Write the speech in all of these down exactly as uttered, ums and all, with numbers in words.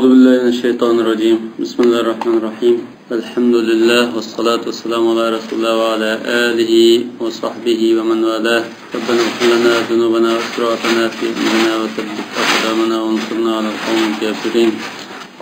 أعوذ بالله من الشيطان الرجيم. بسم الله الرحمن الرحيم. الحمد لله والصلاة والسلام على رسول الله وعلى آله وصحبه ومن والاه. ربنا اغفر لنا ذنوبنا وإسرافنا في أمرنا وثبت أقدامنا وانصرنا على القوم الكافرين.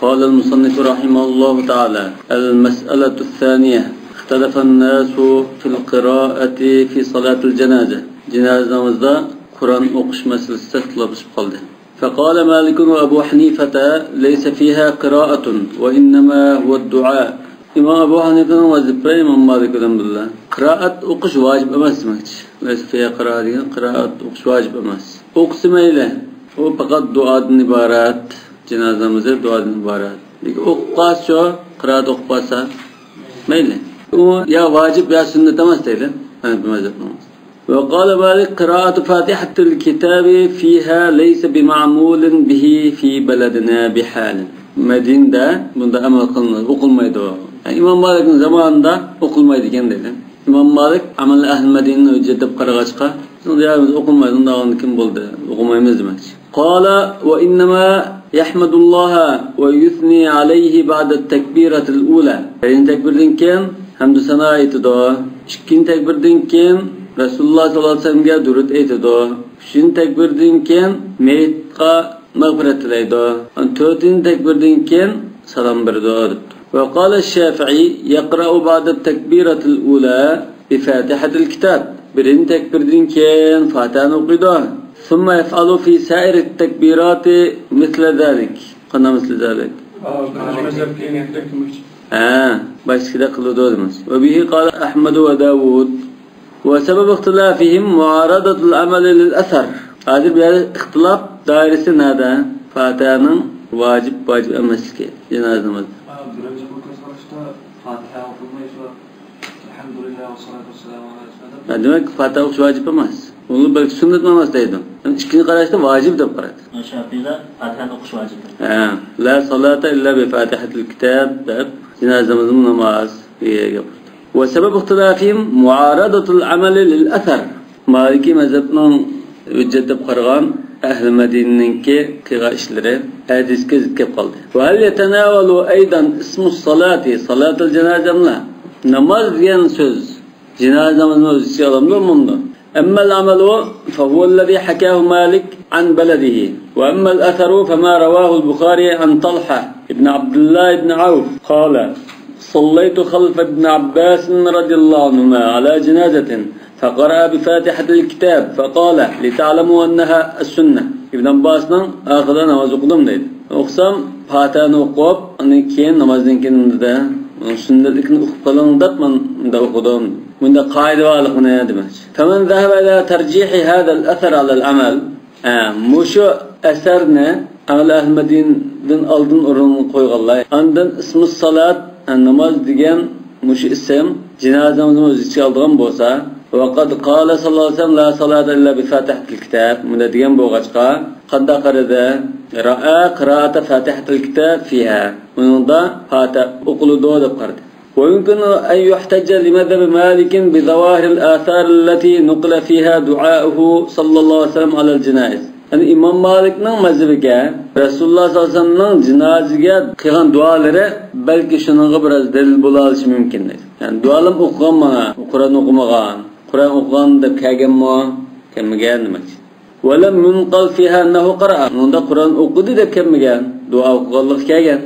قال المصنف رحمه الله تعالى: المسألة الثانية، اختلف الناس في القراءة في صلاة الجنازة. جىنازا نامىزىدا قۇرئان ئوقۇش مەسىلىسىدە ئىختىلاپلىشىپ قالدى. فقال مالك وأبو حنيفة: ليس فيها قراءة، وإنما هو الدعاء. ئىمام ئەبۇ ھەنىفەنىڭ مەزھىپى ئىمام مالىك بىلەن بىللە، قىرائەت ئوقۇش ۋاجىپ ئەمەس دېمەكچى. لەيسە فىيھا قىرائە دېگەن قىرائەت ئوقۇش ۋاجىپ ئەمەس. ئوقۇسا مەيلى. ئۇ پەقەت دۇئادىن ئىبارەت. جىنازا نامىزى دۇئادىن ئىبارەت. لېكىن ئوقۇپ قالسىچۇ، قىرائەت ئوقۇپ قالسا مەيلى. ئۇ يا ۋاجىپ يا سۈننەت ئەمەس دەيدۇ ھەنەفىي مەزھەپنىڭ. وقال مالك: قراءة فاتحة الكتاب فيها ليس بمعمول به في بلدنا بحال. مەدىنىدە بۇنداق ئەمەل قىلىنمايدۇ، ئوقۇلمايدۇ. يەنى ئىمام مالىكنىڭ زامانىدا ئوقۇلمايدىكەن دەيدۇ. ئىمام مالىك ئەمەل ئەھلى مەدىنىنىڭ ھۆججەت دەپ قارىغاچقا، يا بىز ئوقۇلمايدۇ، ئۇنداق كىم بولدى، ئوقۇمايمىز دېمەكچى. قال: وإنما يحمد الله ويثني عليه بعد التكبيرة الأولى. بىرىنچى تەكبىردىن كېيىن ھەمدۇ سانا ئېيتىدۇ. ئىككىنچى تەكبىردىن كېيىن رەسۇلۇللا ساللاللاھۇ ئەلەيھى ۋەسەللەمگە دۇرۇت ئېيتىدۇ. ئۈچىنچى تەكبىردىن كېيىن مېيىتقا مەغپىرەت تىلەيدۇ. تۆتىنچى تەكبىردىن كېيىن سالام بېرىدۇ دەپتۇ. وقال الشافعي: يقرأ بعد التكبيرة الأولى بفاتحة الكتاب. بىرىنچى تەكبىردىن كېيىن فاتىھەنى ئوقۇيدۇ. ثم يفعل في سائر التكبيرات مثل ذلك. قانداق مثل ذلك؟ ھە، باشتىكىدەك قىلىدۇ دېمەكچى. وبه قال أحمد وداود. وسبب اختلافهم معارضة العمل للأثر. ھازىر بۇ يەردە ئىختىلاپ دائىرىسى نەدە؟ فاتىھەنىڭ ۋاجىپ، ۋاجىپ ئەمەسلىكى جىنازا نامازدا. ھە، بىرىنچى رۇكۇ سوراشتا فاتىھە ئوقۇلماي شۇ ئەلھەمدۇلىللا ۋەسسالاتۇ ۋەسسالامۇ ئەلەيھى ۋەسەللەم. ھە، دېمەك، فاتىھە ئوقۇش ۋاجىپ ئەمەس. ئۇنى بەلكى سۈننەت ناماز دەيدۇ. ئىككىنچى قاراشتا ۋاجىپ دەپ قارايدۇ. شافىئىدا فاتىھەنى ئوقۇش ۋاجىپ. ھە، لا صلاة إلا بفاتحة الكتاب دەپ، جىنازا نامىزىمۇ ناماز دېگەن گەپ. وسبب اختلافهم معارضة العمل للأثر. مالىكىي مەزھەپنىڭ ھۆججەت دەپ قارىغان ئەھلى مەدىنىنىڭكى قىلغان ئىشلىرى ھەدىسكە زىت كەپ قالدى. وهل يتناول أيضا اسم الصلاة صلاة الجنازة أم لا؟ ناماز دېگەن سۆز جىنازا نامىزىنى ئۆز ئىچىگە ئالامدۇ، ئالمامدۇ؟ أما العمل فهو الذي حكاه مالك عن بلده، وأما الأثر فما رواه البخاري عن طلحة بن عبد الله بن عوف قال: صليت خلف ابن عباس رضي الله عنهما على جنازة فقرأ بفاتحة الكتاب فقال: لتعلموا أنها السنة. ئىبن ئابباسنىڭ ئارقىدا ناماز ئوقۇدۇم دەيدۇ. ئوقۇسام، پاتىھەنى ئوقۇپ، ئاندىن كېيىن نامازدىن كېيىن دېدى، سۈننەتلىكنى ئوقۇپ قېلىڭ دەپ مەن مۇنداق ئوقۇدۇم. بۇنداق قائىدە بارلىقىنى دېمەكچى. فمن ذهب إلى ترجيح هذا الأثر على العمل، ھە، مۇشۇ ئەسەرنى ئەمەل ئەھلى مەدىنىدىن ئالدىن ئورۇنغا قويغانلار. ئاندىن ئىسمۇس سالات، ھە، ناماز دېگەن مۇشۇ ئىسىم جىنازا نامىزىنى ئۆز ئىچىگە ئالىدىغان بولسا، وقد قال صلى الله عليه وسلم: لا صلاة إلا بفاتحة الكتاب، مۇنداق دېگەن بولغاچقا، قانداق قارىدى؟ رأى قراءة فاتحة الكتاب فيها، ئۇنىڭدا پاتىھە ئوقۇلىدۇ دەپ قارىدى. ويمكن أن يحتج لمذهب مالك بظواهر الآثار التي نقل فيها دعاؤه صلى الله عليه وسلم على الجنائز. يەنى ئىمام مالىكنىڭ مەزھىپىگە رەسۇلۇللا ساللاللاھۇ ئەلەيھى ۋەسەللەمنىڭ جىنازىگە قىلغان دۇئالىرى بەلكى شۇنىڭغا بىراز دەلىل بولالىشى مۇمكىن دەيدۇ. يەنى دۇئالارمۇ ئوقۇغان مانا، قۇرئان ئوقۇمىغان، قۇرئان ئوقۇغان دەپ كەلگەنمۇ؟ كەلمىگەن دېمەكچى. ولم ينقل فيها أنه قرأ. ئۇنىڭدا قۇرئان ئوقۇدى دەپ كەلمىگەن، دۇئا ئوقۇغانلىقى كەلگەن.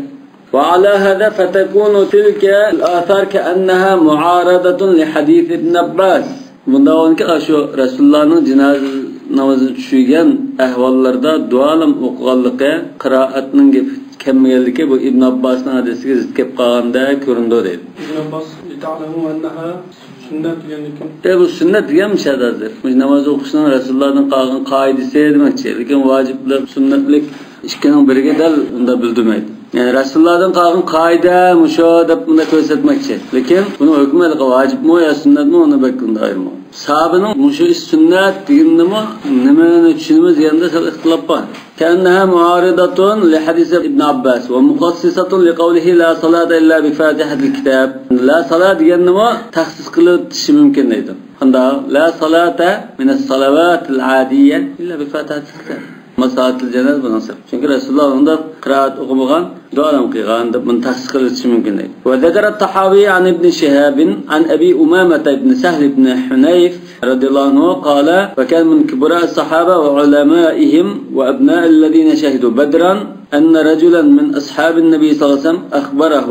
وعلى هذا فتكون تلك الآثار كأنها معارضة لحديث ابن عباس. بۇنداق بولغانكى، ئاشۇ رەسۇلۇللانىڭ جىنازا نامىزىنى چۈشۈرگەن ئەھۋاللاردا دۇئالارمۇ ئوقۇغانلىقى، قىرائەتنىڭ گېپى كەلمىگەنلىكى بۇ ئىبن ئابباسنىڭ ھەدىسىگە زىت كەپ قالغاندەك كۆرۈنىدۇ دەيدۇ. ئىبن ئابباس: لتعلموا أنها سنة دېگەندىكىن. ئە، بۇ سۈننەت دېگەن مۇشۇ يەردە ھازىر. مۇشۇ ناماز ئوقۇشنىڭ رەسۇلۇللادىن قالغان قائىدىسى دېمەكچى. لېكىن ۋاجىپلىق، سۈننەتلىك ئىككىنىڭ بىرىگە دەل ئۇنداق بىلدۈرمەيدۇ. يەنى رەسۇلۇللادىن قالغان قائىدە مۇشۇ دەپ ئۇنداق كۆرسەتمەكچى. لېكىن بۇنىڭ ھۆكمى ھېلىقى ۋاجىپمۇ يا سۈننەتمۇ، ئۇنى بەك ئۇنداق ئايرىمىغان. ساھابىنىڭ مۇشۇ ئىش سۈننەت دېگىنىنىمۇ نېمىنى چۈشىنىمىز دېگەندە سەل ئىختىلاپ بار. كأنها معارضة لحديث ابن عباس ومخصصة لقوله لا صلاة إلا بفاتحة الكتاب. لا صلاة دېگەننىمۇ تەخسىس قىلىۋېتىشى مۇمكىن دەيدۇ. قانداق؟ لا صلاة من الصلوات العادية إلا بفاتحة الكتاب. صلاتۇل جانائىز بۇنىڭ سەۋەبى. چۈنكى رەسۇلۇللا ئۇندا قىرائەت ئوقۇمىغان، دۇئا ھەم قىلغان دەپ بۇنى تەخسىس قىلىۋېتىش مۇمكىن دەيدۇ. وذكر الطحاوي عن ابن شهاب عن أبي أمامة بن سهل بن حنيف رضي الله عنه قال: وكان من كبراء الصحابة وعلمائهم وأبناء الذين شهدوا بدرا أن رجلا من أصحاب النبي صلى الله عليه وسلم أخبره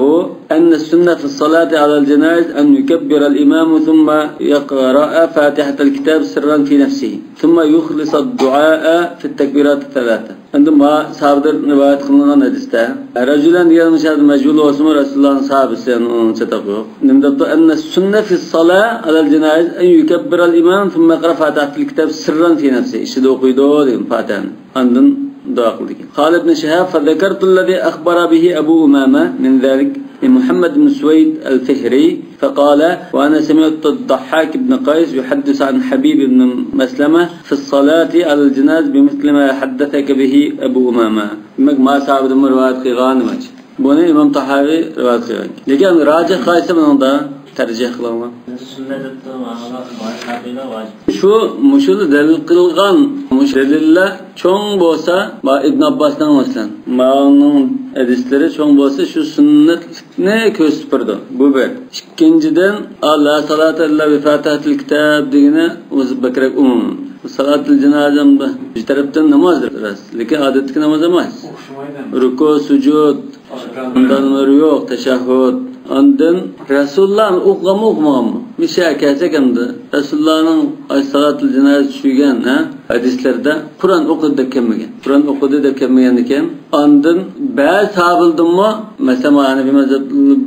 أن السنة في الصلاة على الجنائز أن يكبر الإمام ثم يقرأ فاتحة الكتاب سرا في نفسه ثم يخلص الدعاء في التكبيرات الثلاثة. ئەمدى ما ساھابىدىن رىۋايەت قىلىنغان ھەدىستە، رەجۇلەن دېگەن مۇشۇ مەجھۇل بولسىمۇ، رەسۇلۇللانىڭ ساھابىسى، ئۇنىڭ چاتاقى يوق. نېمە دەپتۇ؟ أن السنة في الصلاة على الجنائز أن يكبر الإمام ثم يقرأ فاتحة الكتاب سرا في نفسه. ئىچىدە ئوقۇيدۇ دېگەن فاتىھەنى. ئاندىن دۇئا قىلىدىكەن. قال ابن شهاب: فذكرت الذي أخبر به أبو أمامة من ذلك لمحمد بن سويد الفهري فقال: وأنا سمعت الضحاك بن قيس يحدث عن حبيب بن مسلمة في الصلاة على الجنائز بمثل ما حدثك به أبو أمامة. دېمەك، ما ساھابىدىنمۇ رىۋايەت قىلغان دېمەكچى. بۇنى ئىمام تاھاۋى رىۋايەت قىلغان. لېكىن راجىھ قايسى بۇنىڭدا؟ تەرجىھ قىلىڭلار. سۈننەت دەپتۇ، مانا، ۋاجىب، ۋاجىب. شۇ، مۇشۇنى دەلىل قىلغان، مۇشۇ دەلىللەر چوڭ بولسا، ما ئىبن ئابباسنىڭ، مەسىلەن، ماۋۇنىڭ ھەدىسلىرى چوڭ بولسا، شۇ سۈننەتلىكنى كۆرسىتىپ بېرىدۇ. بۇ بىر. ئىككىنچىدىن، لا صلاة إلا بفاتحة الكتاب دېگىنى ئۆزى بەكرەك ئومۇمىي. صلاتۇل جانازەمدە بىر تەرەپتىن ناماز راست، لېكىن ئادەتتىكى ناماز ئەمەس. ئوخشىمايدۇ. رۇكۇ، سۇجۇد، ئاركان. ئاندىن يوق، تەشەھھۇد. ئاندىن رەسۇلۇللا ئوقۇغانمۇ، ئوقۇمىغانمۇ؟ مۇشۇ كەلسەك ئەمدى رەسۇلۇللانىڭ ئەي سالاتۇل جانازە چۈشۈرگەن، ھە، ھەدىسلىرىدە قۇرئان ئوقۇدى دەپ كەلمىگەن. قۇرئان ئوقۇدى دەپ كەلمىگەندىكىن، ئاندىن بەزى ساھابىلىدىنمۇ، مەسىلەن، ھەنەفىي مەزھەپ،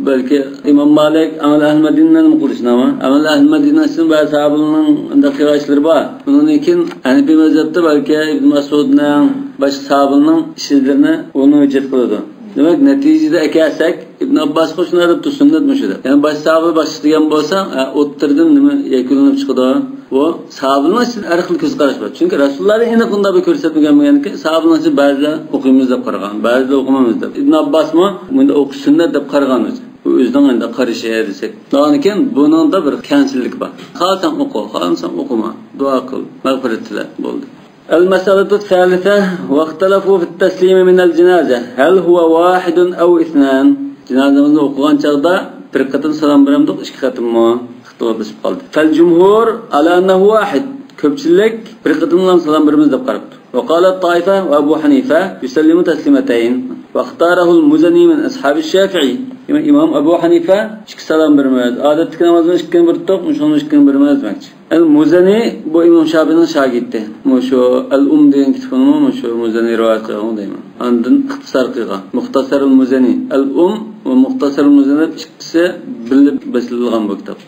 بەلكى ئىمام مالىك، ئەمەل ئەھلى مەدىنىنىڭ قىلىشىنى، ئەمەل ئەھلى مەدىنىسىدىن بەزى ساھابىلىرنىڭ ئۇنداق قىلغان ئىشلىرى بار. ئۇنىڭدىن كېيىن ھەنەفىي مەزھەپتە بەلكى ئىبن مەسئۇدنىڭ، باشقا ساھابىلىرنىڭ ئىش ئىزلىرىنى ئۇنى ھۆججەت قىلىدۇ. دېمەك، نەتىجىدە ئەكەلسەك، ئىبن ئابباسقا شۇنداق دەپتۇ، سۈننەت مۇشۇ دەپ. يەنى باشقا ساھابە باشقىچە دېگەن بولسا، ئە، ئوتتۇرىدىن نېمە يەكۈنلىنىپ چىقىدۇ؟ بۇ ساھابىنىڭ ئىچىدە ھەر خىل كۆز قاراش بار. چۈنكى رەسۇلۇللا ئېنىق ئۇنداق بىر كۆرسەتمىگەنكى، ساھابىنىڭ ئىچىدە بەزىلەر ئوقۇيمىز دەپ قارىغان، بەزىلەر ئوقۇمايمىز دەپ. ئىبن ئابباسمۇ بۇنداق ئوقۇش سۈننەت دەپ قارىغان ئۆزى. بۇ ئۆزىنىڭ ئەمدى قارىشى دېسەك. لېكىن بۇنىڭدا بىر كەڭچىللىك بار. خالىساڭ ئوقۇ، خالىمىساڭ ئوقۇما. دۇئا قىل، مەغپىرەت تىلە، بولدى. المسألة الثالثة، واختلفوا في التسليم من الجنازة، هل هو واحد أو اثنان؟ جىنازىمىزنى ئوقۇغان چاغدا بىر قېتىم سالام بېرەمدۇق، ئىككى قېتىممۇ؟ ئىختىلاپلىشىپ قالدى. فالجمهور على أنه واحد. كۆپچىلىك بىر قېتىملا سالام بېرىمىز دەپ قاراپتۇ. وقالت طائفة وأبو حنيفة يسلم تسليمتين، واختاره المزني من أصحاب الشافعي. دېمەك، ئىمام ئەبۇ ھەنىفە ئىككى سالام بېرىمىز. ئادەتتىكى نامازنىڭ ئىككىنى بېرىتتۇق، مۇشۇنىڭ ئىككىنى بېرىمىز دېمەكچى. ئەل مۇزەنى بۇ ئىمام شاپىئىنىڭ شاگىرتى. مۇشۇ ئەل ئۇم دېگەن كىتابىنىمۇ مۇشۇ مۇزەنى رىۋايەت قىلغان دەيمەن. ئاندىن ئىختىسار قىلغان. مۇختەسەرۇل مۇزەنى. ئەل ئۇم ۋە مۇختەسەرۇل مۇزەنى ئىككىسى بىللە بېسىلغان بۇ كىتاب.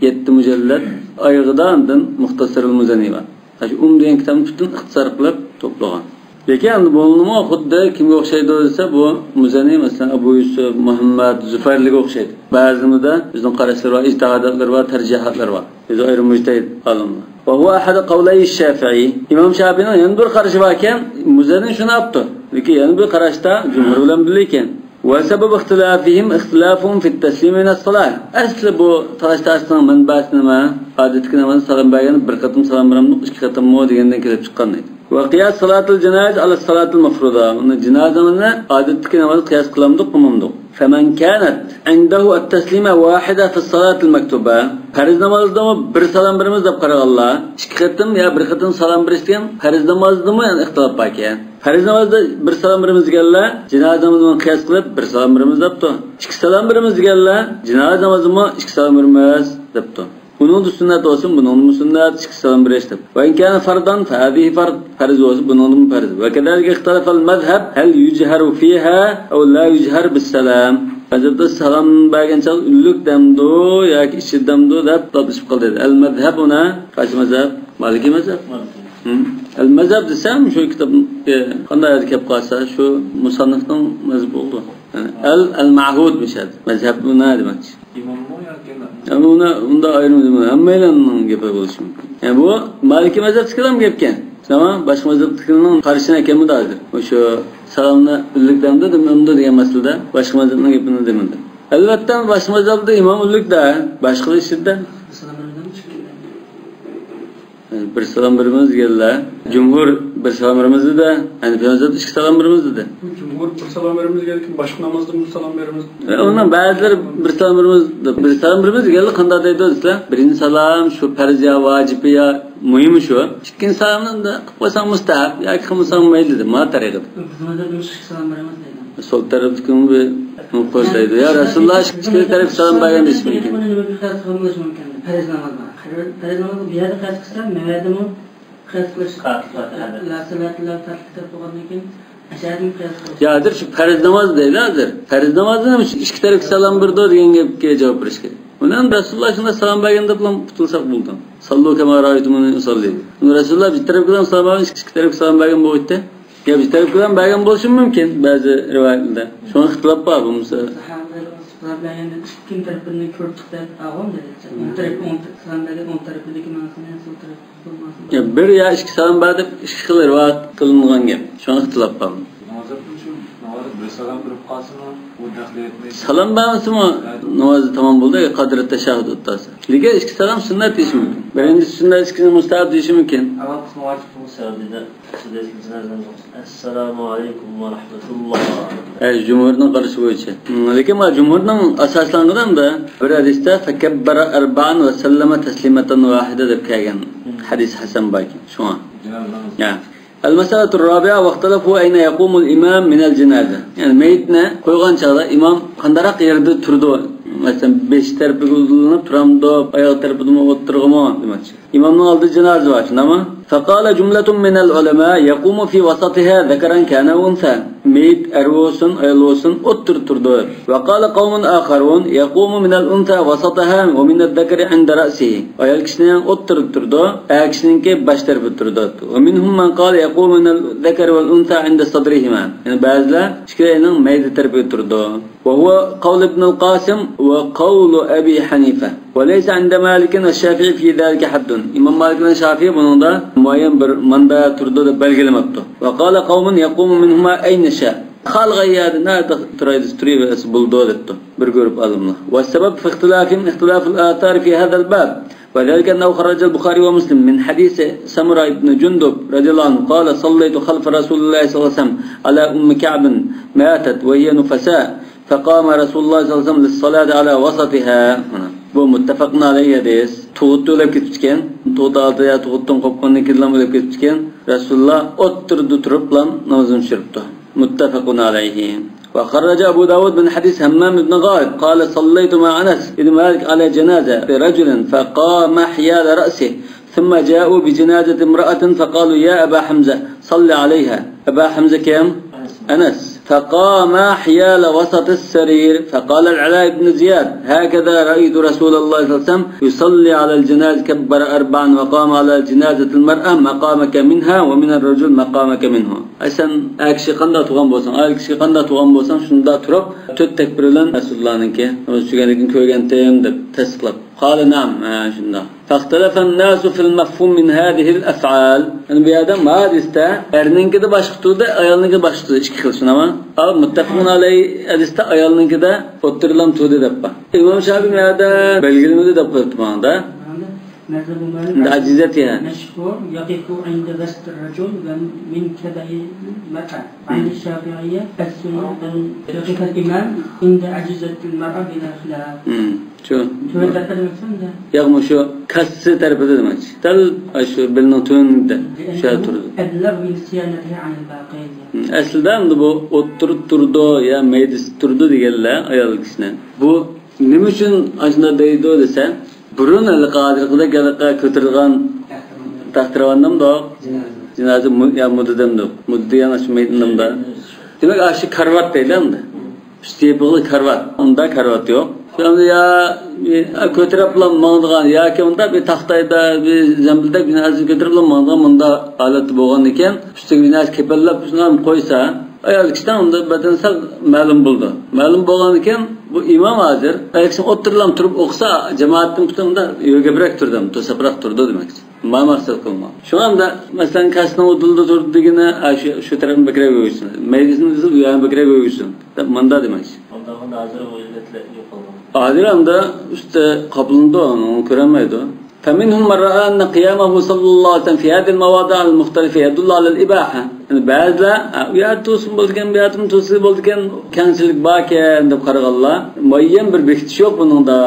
يەتتە مۇجەللەت. ئايىغىدا ئاندىن مۇختەسەرۇل مۇزەنى بار. شۇ ئۇم دېگەن كىتابنى پۈتۈن ئىختىسار قىلىپ توپلىغان. لېكىن ئەمدى بۇنىمۇ خۇددى كىمگە ئوخشايدۇ دېسە، بۇ مۇزەنى، مەسىلەن، ئەبۇ يۈسۈپ، مۇھەممەد، زۇفەرلىگە ئوخشايدۇ. بەزىلىرىدە ئۆزىنىڭ قاراشلىرى بار، ئىجتىھاداتلىرى بار، تەرجىھاتلىرى بار. ئۆزى ئايرىم مۇجتەھىد ئالىملار. وهو أحد قولي الشافعي. ئىمام شافىئىنىڭ يەنە بىر قارىشى باركەن، مۇزەنى شۇنى ئاپتۇ. لېكىن يەنە بىر قاراشتا جۇمھۇر بىلەن بىللە ئىكەن. وسبب اختلافهم اختلافهم في التسليم من الصلاة. ئەسلى بۇ تالاش-تارتىشنىڭ مەنبەسى نېمە؟ ئادەتتىكى نامازدا سالام بەرگەندە بىر قېتىم سالام بېرەمدۇق، ئىككى قېتىممۇ دېگەندىن كېلىپ چىققان ئىدى. وقياس صلاة الجنائز على الصلاة المفروضة. ئۇنى جىنازە نامىزىنى ئادەتتىكى نامازغا قىياس قىلامدۇق، قىلمامدۇق؟ فمن كانت عنده التسليمة واحدة في الصلاة المكتوبة. پەرز نامازدىمۇ بىر سالام بېرىمىز دەپ قارىغانلار، ئىككى قېتىم يا بىر قېتىم سالام بېرىش دېگەن پەرز نامازدىمۇ يەنە ئىختىلاپ باركەن. پەرز نامازدا بىر سالام بېرىمىز دېگەنلەر جىنازە نامازىنى قىياس قىلىپ بىر سالام بېرىمىز دەپتۇ. ئىككى سالام بېرىمىز دېگەنلەر جىنازە نامازدىمۇ ئىككى سالام بېرىمىز دەپتۇ. ئۇنىڭدا سۈننەت بولسۇن، بۇنىڭدىمۇ سۈننەت، ئىككى سالام بېرىش دەپ. وإن كان فرضا فهذه فرض. پەرز بولسا، بۇنىڭدىمۇ پەرز. وكذلك اختلف المذهب هل يجهر فيها أو لا يجهر بالسلام. مەزھەپتە سالام بەرگەن چاغدا ئۈنلۈك دەمدۇ ياكى ئىچىدە دەمدۇ دەپ داپلىشىپ قالدى. المذهب هنا قايسى مەزھەپ؟ مالىكىي مەزھەپ. مالىكىي. ھىم. المذهب دېسەم، شۇ كىتابنىڭ، ئە، قانداق يەردە كەپ قالسا، شۇ مۇسەننىفنىڭ مەزھىپى بولىدۇ. يەنى ال، المعهود مۇشۇ يەردە. مەزھەب بۇ نە دېمەكچى؟ ئىماممۇ ياكى يەنە ئۇنى ئۇنداق ئايرىم دېمەيمەن. ھەممەيلەننىڭ گېپى بولۇشى مۇمكىن. يەنى بۇ مالىكىي مەزھەپتىكىلەرنىڭ گېپىكەن. ئەمما باشقا مەزھەپتىكىلەرنىڭ قارىشىنى ئەكەلمىدى ھازىر. مۇشۇ سالامنى ئۈنلۈك دەمدۇ دېمەمدۇ دېگەن مەسىلىدە باشقا مەزھەپنىڭ گېپىنى دېمىدى. ئەلۋەتتە، باشقا مەزھەپتە ئىمام ئۈنلۈك دە، باشقىلار ئىچىدە. بىر سالام بېرىمىز دېگەنلەر. جۇمھۇر بىر سالام بېرىمىز دېدى. ھەنىفىي مەزھەپتە ئىككى سالام بېرىمىز دېدى. جۇمھۇر بىر سالام بېرىمىز دېگەن، باشقا نامازدا بىر سالام بېرىمىز. ئۇنىڭ بەزىلىرى بىر سالام بېرىمىز، بىر سالام بېرىمىز دېگەنلەر قانداق دەيدۇ دېسە، بىرىنچى سالام شۇ پەرز يا ۋاجىپ يا مۇھىمى شۇ. ئىككىنچى سالامنى قىلىپ قويساڭ مۇستەھەب ياكى قىلمىساڭ مەيلى دېدى. ما تەرىقىدە. بىزنىڭ مەزھەپتە ئىككى سالام بېرىمىز دەيدۇ. سول تەرەپتىكىمۇ بىر مۇقىر دەيدۇ. يا رەسۇلۇللا ئىككى تەرەپكە سالام بەرگەن دېيىشى مۇمكىن. پەرز نامازغا بۇ يەردە قەست قىلسا، مەۋەدىمۇ قەست قىلىش. لا سەلاتە لەھۇ تەركى دەپ بولغاندىن كېيىن، ئەشەدىمۇ قەست قىلىش. يا ھازىر شۇ پەرز ناماز دەيلى ھازىر. پەرز نامازدا نېمە شۇ ئىككى تەرەپكە سالام بېرىدۇ دېگەن گەپكە جاۋاب بېرىش كېرەك. ئۇنى ھەم رەسۇلۇللا شۇنداق سالام بەرگەن دەپلا قۇتۇلساق بولىدۇ. ساللۇ كەما رائەيتۇمۇنى ئۇساللى. رەسۇلۇللا بىر تەرەپكە سالام بەرگەن، ئىككى تەرەپكە سالام بەرگەن بولغىيتتى. يا بىر تەرەپكە سالام بەرگەن بولۇشى مۇمكىن بەزى رىۋايەتلەردە. شۇڭا ئىختىلاپ بار بولمىسا. ساھابىلەر سالام بەرگەندە ئىككىنى تەرىپىنى كۆرۈپ چىقتى. ئاغۇم دېدى. ئوڭ تەرەپ، ئوڭ تەرەپ، سالام بەرگەن ئوڭ تەرىپىدىكى ماڭسىنى، سول تەرەپ. يا بىر يا ئىككى سالام بەر دەپ ئىككى خىل رىۋايەت قىلىنغان گەپ. شۇڭا ئىختىلاپ بار. نامازدا شۇ، نامازدا بىر سالام بېرىپ قالسىمۇ، ئۇ دەخلى يەتمەيدۇ. سالام بەرمىسىمۇ نامازى تامام بولدى، قادرى تەشەھھۇد ئوتتۇراسى. لېكىن ئىككى سالام سۈننەت دېيىشى مۇمكىن. بىرىنچىسى سۈننەت، ئىككىنچىسى مۇستەھەب دېيىشى مۇمكىن. ئەسسالامۇ ئەلەيكۇم ۋە رەھمەتۇللا. ئەي، جۇمھۇرنىڭ قارىشى بويىچە. لېكىن ما جۇمھۇرنىڭ ئاساسلانغىنىدا بىر ھەدىستە فەكەببەرە ئەربەئەن ۋە سەللەمە تەسلىمەتەن ۋاھىدە دەپ كەلگەن ھەدىس ھەسەن باركەن. شۇڭا. يا. المسألة الرابعة، واختلفوا أين يقوم الإمام من الجنازة. يەنى مېيىتنى قويغان چاغدا ئىمام قانداقراق يەردە تۇرىدۇ؟ مەسىلەن، بېشى تەرىپىگە ئۇزىلىنىپ تۇرامدۇ، ئاياغ تەرىپىدىمۇ ئولتۇرغىمۇ دېمەكچى. ئىمامنىڭ ئالدىدا جىنازا بار، شۇنداقمۇ؟ فقال جملة من العلماء يقوم في وسطها ذكرا كان أو أنثى. مېيىت ئەر بولسۇن، ئايال بولسۇن، ئوتتۇرىدا تۇرىدۇ. وقال قوم آخرون يقوم من الأنثى وسطها ومن الذكر عند رأسه. ئايال كىشىنىڭ ئوتتۇرىدا تۇرىدۇ، ئەر كىشىنىڭكى باش تەرىپىدە تۇرىدۇ. ومنهم من قال يقوم من الذكر والأنثى عند صدرهما. يەنى بەزىلەر ئىككىلەينىڭ مەيدە تەرىپىدە تۇرىدۇ. وهو قول ابن القاسم وقول أبي حنيفة. وليس عند مالك والشافعي في ذلك حد. ئىمام مالىك بىلەن شافىئى بۇنىڭدا مۇئەييەن بىر ماندا تۇرىدۇ دەپ بەلگىلىمەپتۇ. وقال قوم يقوم منهما أين شاء. خالىغان يەردە نەدە تۇراي دېسە تۇرۇۋەرسە بولىدۇ دەپتۇ بىر گۇرۇپ ئالىملار. والسبب في اختلافهم اختلاف الآثار في هذا الباب. وذلك أنه خرج البخاري ومسلم من حديث سمرة بن جندب رضي الله عنه قال: صليت خلف رسول الله صلى الله عليه وسلم على أم كعب ماتت وهي نفساء فقام رسول الله صلى الله عليه وسلم للصلاة على وسطها. بۇ مۇتتەپەقۇن ئەلەيھى ھەدىس. تۇغۇتتا ئۆلۈپ كېتىپتىكەن. تۇغۇت ھالىتىدە يا تۇغۇتتىن قوپقاندىن كېيىنلا ئۆلۈپ كېتىپتىكەن. رەسۇلۇللا ئوتتۇرىدا تۇرۇپلا نامازىنى چۈشۈرۈپتۇ. مۇتتەپەقۇن ئەلەيھى. وخرج أبو داود من حديث همام بن غارب قال: صليت مع أنس بن مالك على جنازة رجل فقام حيال رأسه ثم جاءوا بجنازة امرأة فقالوا: يا أبا حمزة صل عليها. ئەبا ھەمزە كىم؟ ئەنەس. فقام حيال وسط السرير فقال العلاء بن زياد: هكذا رأيت رسول الله صلى الله عليه وسلم يصلي على الجنازة، كبر أربعا وقام على جنازة المرأة مقامك منها ومن الرجل مقامك منه. ئەي سەن ئەر كىشى قانداق تۇرغان بولساڭ، ئايال كىشى قانداق تۇرغان بولساڭ، شۇنداق تۇرۇپ، تۆت تەكبىر بىلەن رەسۇلۇللانىڭكى ناماز چۈشۈرگەنلىكىنى كۆرگەنتىم دەپ تەستىقلاپ. قال نعم، ھە، شۇنداق. فاختلف الناس في المفهوم من هذه الأفعال. يەنى بۇ يەردە ما ھەدىستە ئەرنىڭكىدە باشقا تۇردى، ئايالنىڭكىدە باشقا تۇردى، ئىككى خىل، شۇنداقمۇ؟ ئال مۇتتەپىقۇن ئەلەيھى ھەدىستە ئايالنىڭكىدە ئوتتۇرىلام تۇردى دەپ بار. ئىمام شافىئى بۇ يەردە بەلگىلىمىدى دەپ قويۇپتۇ ماڭا. مەزھەبى مالىك. ئەندى ئاجىزەت يا. مەشھۇر يەقىفۇ ئىندە ۋەسىتىر رەجۇل ۋە مىن كەبەيىل مەرئە. ئەندى شافىئىيە ئەسسۇننە ئەن يەقىفەل ئىمام ئىندە ئەجىزەتىل مەرئە بىلا خىلاف. شۇ. تۆۋەن تەرەپتە دېمەكچىمۇ؟ ياق، مۇشۇ كاسسا تەرىپىدە دېمەكچى. دەل شۇ بېلىنىڭ تۆۋىنىدە شۇ يەردە تۇرىدۇ. ئەبلەغ مىن سىيانەتىھا ئەنىل باقىين. ئەسلىدە ئەمدى بۇ ئوتتۇرىدا تۇرىدۇ يا مەيدىسىدە تۇرىدۇ دېگەنلەر ئايال كىشىنى. بۇ نېمە ئۈچۈن ئاشۇنداق دەيدۇ دېسە، بۇرۇن ھېلىقى ھازىرقىدەك ھېلىقى كۆتۈرىدىغان تەختىراۋان دەمدۇق، جىنازا مۇ-، يا مۇددا دەمدۇق. مۇددا دېگەن ئاشۇ مەيدان دەمدۇ. دېمەك، ئاشۇ كارىۋات دەيدۇ ئەمدى. ئۈستى يېپىقلىق كارىۋات. ئۇندا كارىۋات يوق. شۇ يا، يا كۆتۈرۈپلا ماڭىدىغان ياكى ئۇنداق بىر تاختايدا بىر زەمبىلدەك بىر نەرسىنى كۆتۈرۈپلا ماڭىدىغان مۇنداق ھالەتتە بولغاندىكىن، ئۈستىگە بىر نەرسە كېپەنلەپ شۇنداق قويسا، ئايال كىشىدە ئۇندا بەدەن سەل مەلۇم بولىدۇ. مەلۇم بولغاندىكىن، بۇ ئىمام ھازىر ئايال كىشىنى ئوتتۇرىلام تۇرۇپ ئوقۇسا، جامائەتتىن پۈتۈن ئۇندا يۆگەپرەك تۇرىدۇ، توساپراق تۇرىدۇ دېمەكچى. ما مەقسەت قىلما. شۇڭا ئەمدى، مەسىلەن، كاسسىنىڭ ئۇدۇلىدا تۇرىدۇ دېگىنى، ئا، شۇ، شۇ تەرەپنى بەكرەك ئۆگۈتسۇن. مەيدىسىنى دېسە، بۇ يەرنى بەكرەك ئۆگۈتسۇن دەپ ماندا دېمەكچى. ئۇنداق ھازىر بۇ ئىللەتلەر يوقالغان. ھازىر ئەمدى ئۈستى قاپلىنىدۇ، ئۇنى كۆرەلمەيدۇ. فمنهم من رأى أن قيامه صلى الله عليه وسلم في هذه المواضع المختلفة يدل على الإباحة. يەنى بەزىلەر، ھە، ئۇ يەردە تۇرسىمۇ بولىدىكەن، بۇ يەردىمۇ تۇرسا بولىدىكەن، كەڭچىلىك باركەن دەپ قارىغانلار، مۇئەييەن بىر بېكىتىش يوق بۇنىڭدا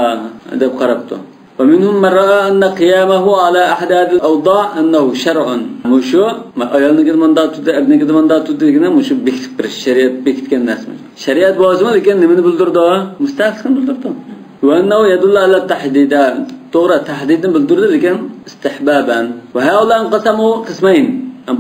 دەپ قاراپتۇ. ومنهم من رأى أن قيامه على أحد هذه الأوضاع أنه شرع. مۇشۇ ئايالنىڭكىدە مۇنداق تۇردى، ئەرنىڭكىدە مۇنداق تۇردى دېگىنى مۇشۇ بېكىتىپ بېرىش، شەرىئەت بېكىتكەن نەرسە. شەرىئەت بولسىمۇ، لېكىن نېمىنى بىلدۈرىدۇ؟ مۇستەھەبلىكنى بىلدۈرىدۇ. وأنه يدل على التحديد. توغرا، تەھدىدنى بىلدۈرىدۇ، لېكىن ئىستىھبابەن. وهؤلاء انقسموا قسمين.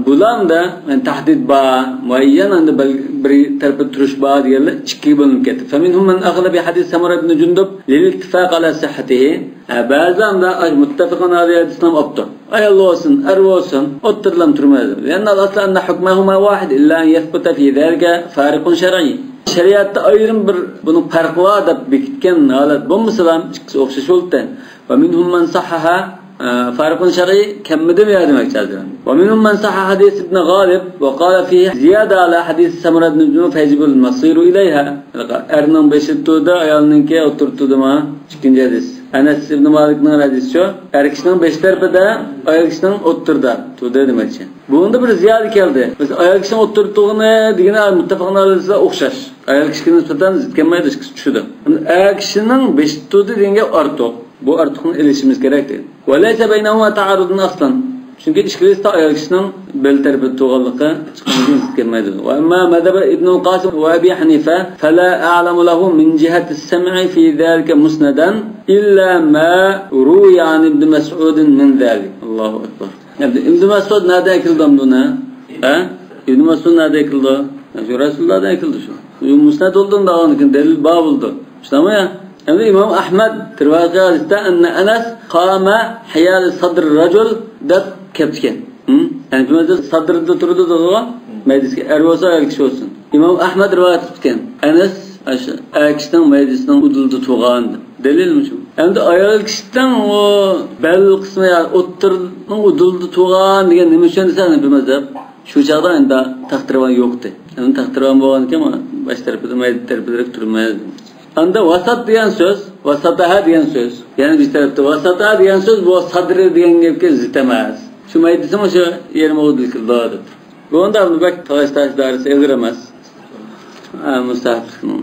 بۇلاردا، يەنى، تەھدىد بار، مۇئەييەن، ئەمدى بەل-، بىر تەرەپتە تۇرۇش بار دېگەنلەر ئىككىگە بۆلۈنۈپ كەتتى. فمنهم من أخذ بحديث سمرة بن جندب للاتفاق على صحته. ھە، بەزىلەر ئاشۇ مۇتتەپىقۇن ئەلەيھى ھەدىسنى ئاپتۇ. ئايال بولسۇن، ئەر بولسۇن، ئوتتۇرىلام تۇرمايدۇ. لأن الأصل أن حكمهما واحد إلا أن يثبت في ذلك فارق شرعي. شەرىئەتتە ئايرىم بىر بۇنىڭ پەرقى بار دەپ بېكىتكەن ھالەت بولمىسىلا، ئىككىسى ئوخشاش بولدى. ومنهم من صحح، ئە، فارق شرعي كەممىدىمۇ يا دېمەكچى ھازىر. ومنهم من صحح حديث ابن غالب وقال فيه زيادة على حديث سمرة بن جندب فيجب المصير إليها. ئەرنىڭ بېشىدا تۇردى، ئايالنىڭكى ئوتتۇرىدا تۇردىمۇ؟ ئىككىنچى ھەدىس. ئەنەس ئىبن مالىكنىڭ ھەدىسى شۇ. ئەر كىشىنىڭ بېشى تەرىپىدە، ئايال كىشىنىڭ ئوتتۇرىدا تۇردى دېمەكچى. بۇنىڭدا بىر زىيادە كەلدى. مەسىلەن، ئايال كىشىنىڭ ئوتتۇرىدا تۇرغىنى دېگىنى مۇتتەپىقۇن ئەلەيھىگە ئوخشاش. ئايال كىشىگە نىسبەتەن زىت كەلمەيدۇ، ئىككىسى چۈشىدۇ. ئەر كىشىنىڭ بېشىدا تۇردى دېگەن گەپ ئارتۇق. بۇ ئارتۇقنى ئېلىشىمىز كېرەك دەيدۇ. وليس بينهما تعارض أصلا. چۈنكى ئىككىلىسى ئايال كىشىنىڭ بەل تەرىپىدە تۇرغانلىقى چىققاندىن كېيىن زىت كەلمەيدۇ. وأما مذهب ابن القاسم وأبي حنيفة فلا أعلم له من جهة السمع في ذلك مسندا إلا ما روي عن ابن مسعود من ذلك. الله أكبر. ئەمدى ئىبن مەسئۇد نەدە ئەكىلدى بۇنى؟ ھە؟ ئىبن مەسئۇد نەدە ئەكىلدى؟ شۇ رەسۇلۇللاھدىن ئەكىلدى شۇ. شۇ مۇسنەد بولدى، دەلىل بار بولدى. شۇنداقمۇ يا؟ ئەمدى ئىمام ئەھمەد رىۋايەت قىلغان ھەدىستە أن أنس قام حيال صدر الرجل دەپ كەپتىكەن. ھە؟ يەنى بۇ يەردە سادرىدا تۇرىدۇ دەيدىغۇ. مەيدىسىگە ئەر بولسا، ئايال كىشى بولسۇن. ئىمام ئەھمەد رىۋايەت قىپتىكەن. ئەنەس ئاشۇ ئەر كىشىنىڭ مەيدىسىنىڭ ئۇدۇلىدا تۇرغان دەپ. دەلىلمۇ شۇ. ئەمدى ئايال كىشىنىڭ ئۇ بەل قىسمى يا ئوتتۇرىنىڭ ئۇدۇلىدا تۇرغان دېگەن نېمە ئۈچۈن دېسە، ھەنەفىي مەزھەپ. شۇ چاغدا ئەمدى تەختىراۋان يوقتى. ئەمدى تەختىراۋان بولغاندىكىن باش تەرىپىدە، مەيدە تەرىپىدە تۇرمايدۇ. ئەمدى ۋاسات دېگەن سۆز، ۋاساتەھا دېگەن سۆز. يەنە بىر تەرەپتە ۋاساتەھا دېگەن سۆز، بۇ سادرى دېگەن گەپكە زىت ئەمەس. شۇ مەيدىسىمۇ شۇ يېرىم ئۇدۇلدا كېلىدۇ دەپتۇ. بۇندا بەك تالاش-تارتىش دائىرىسى ئېغىر ئەمەس. ھە، مۇستەھەبلىكنىڭ.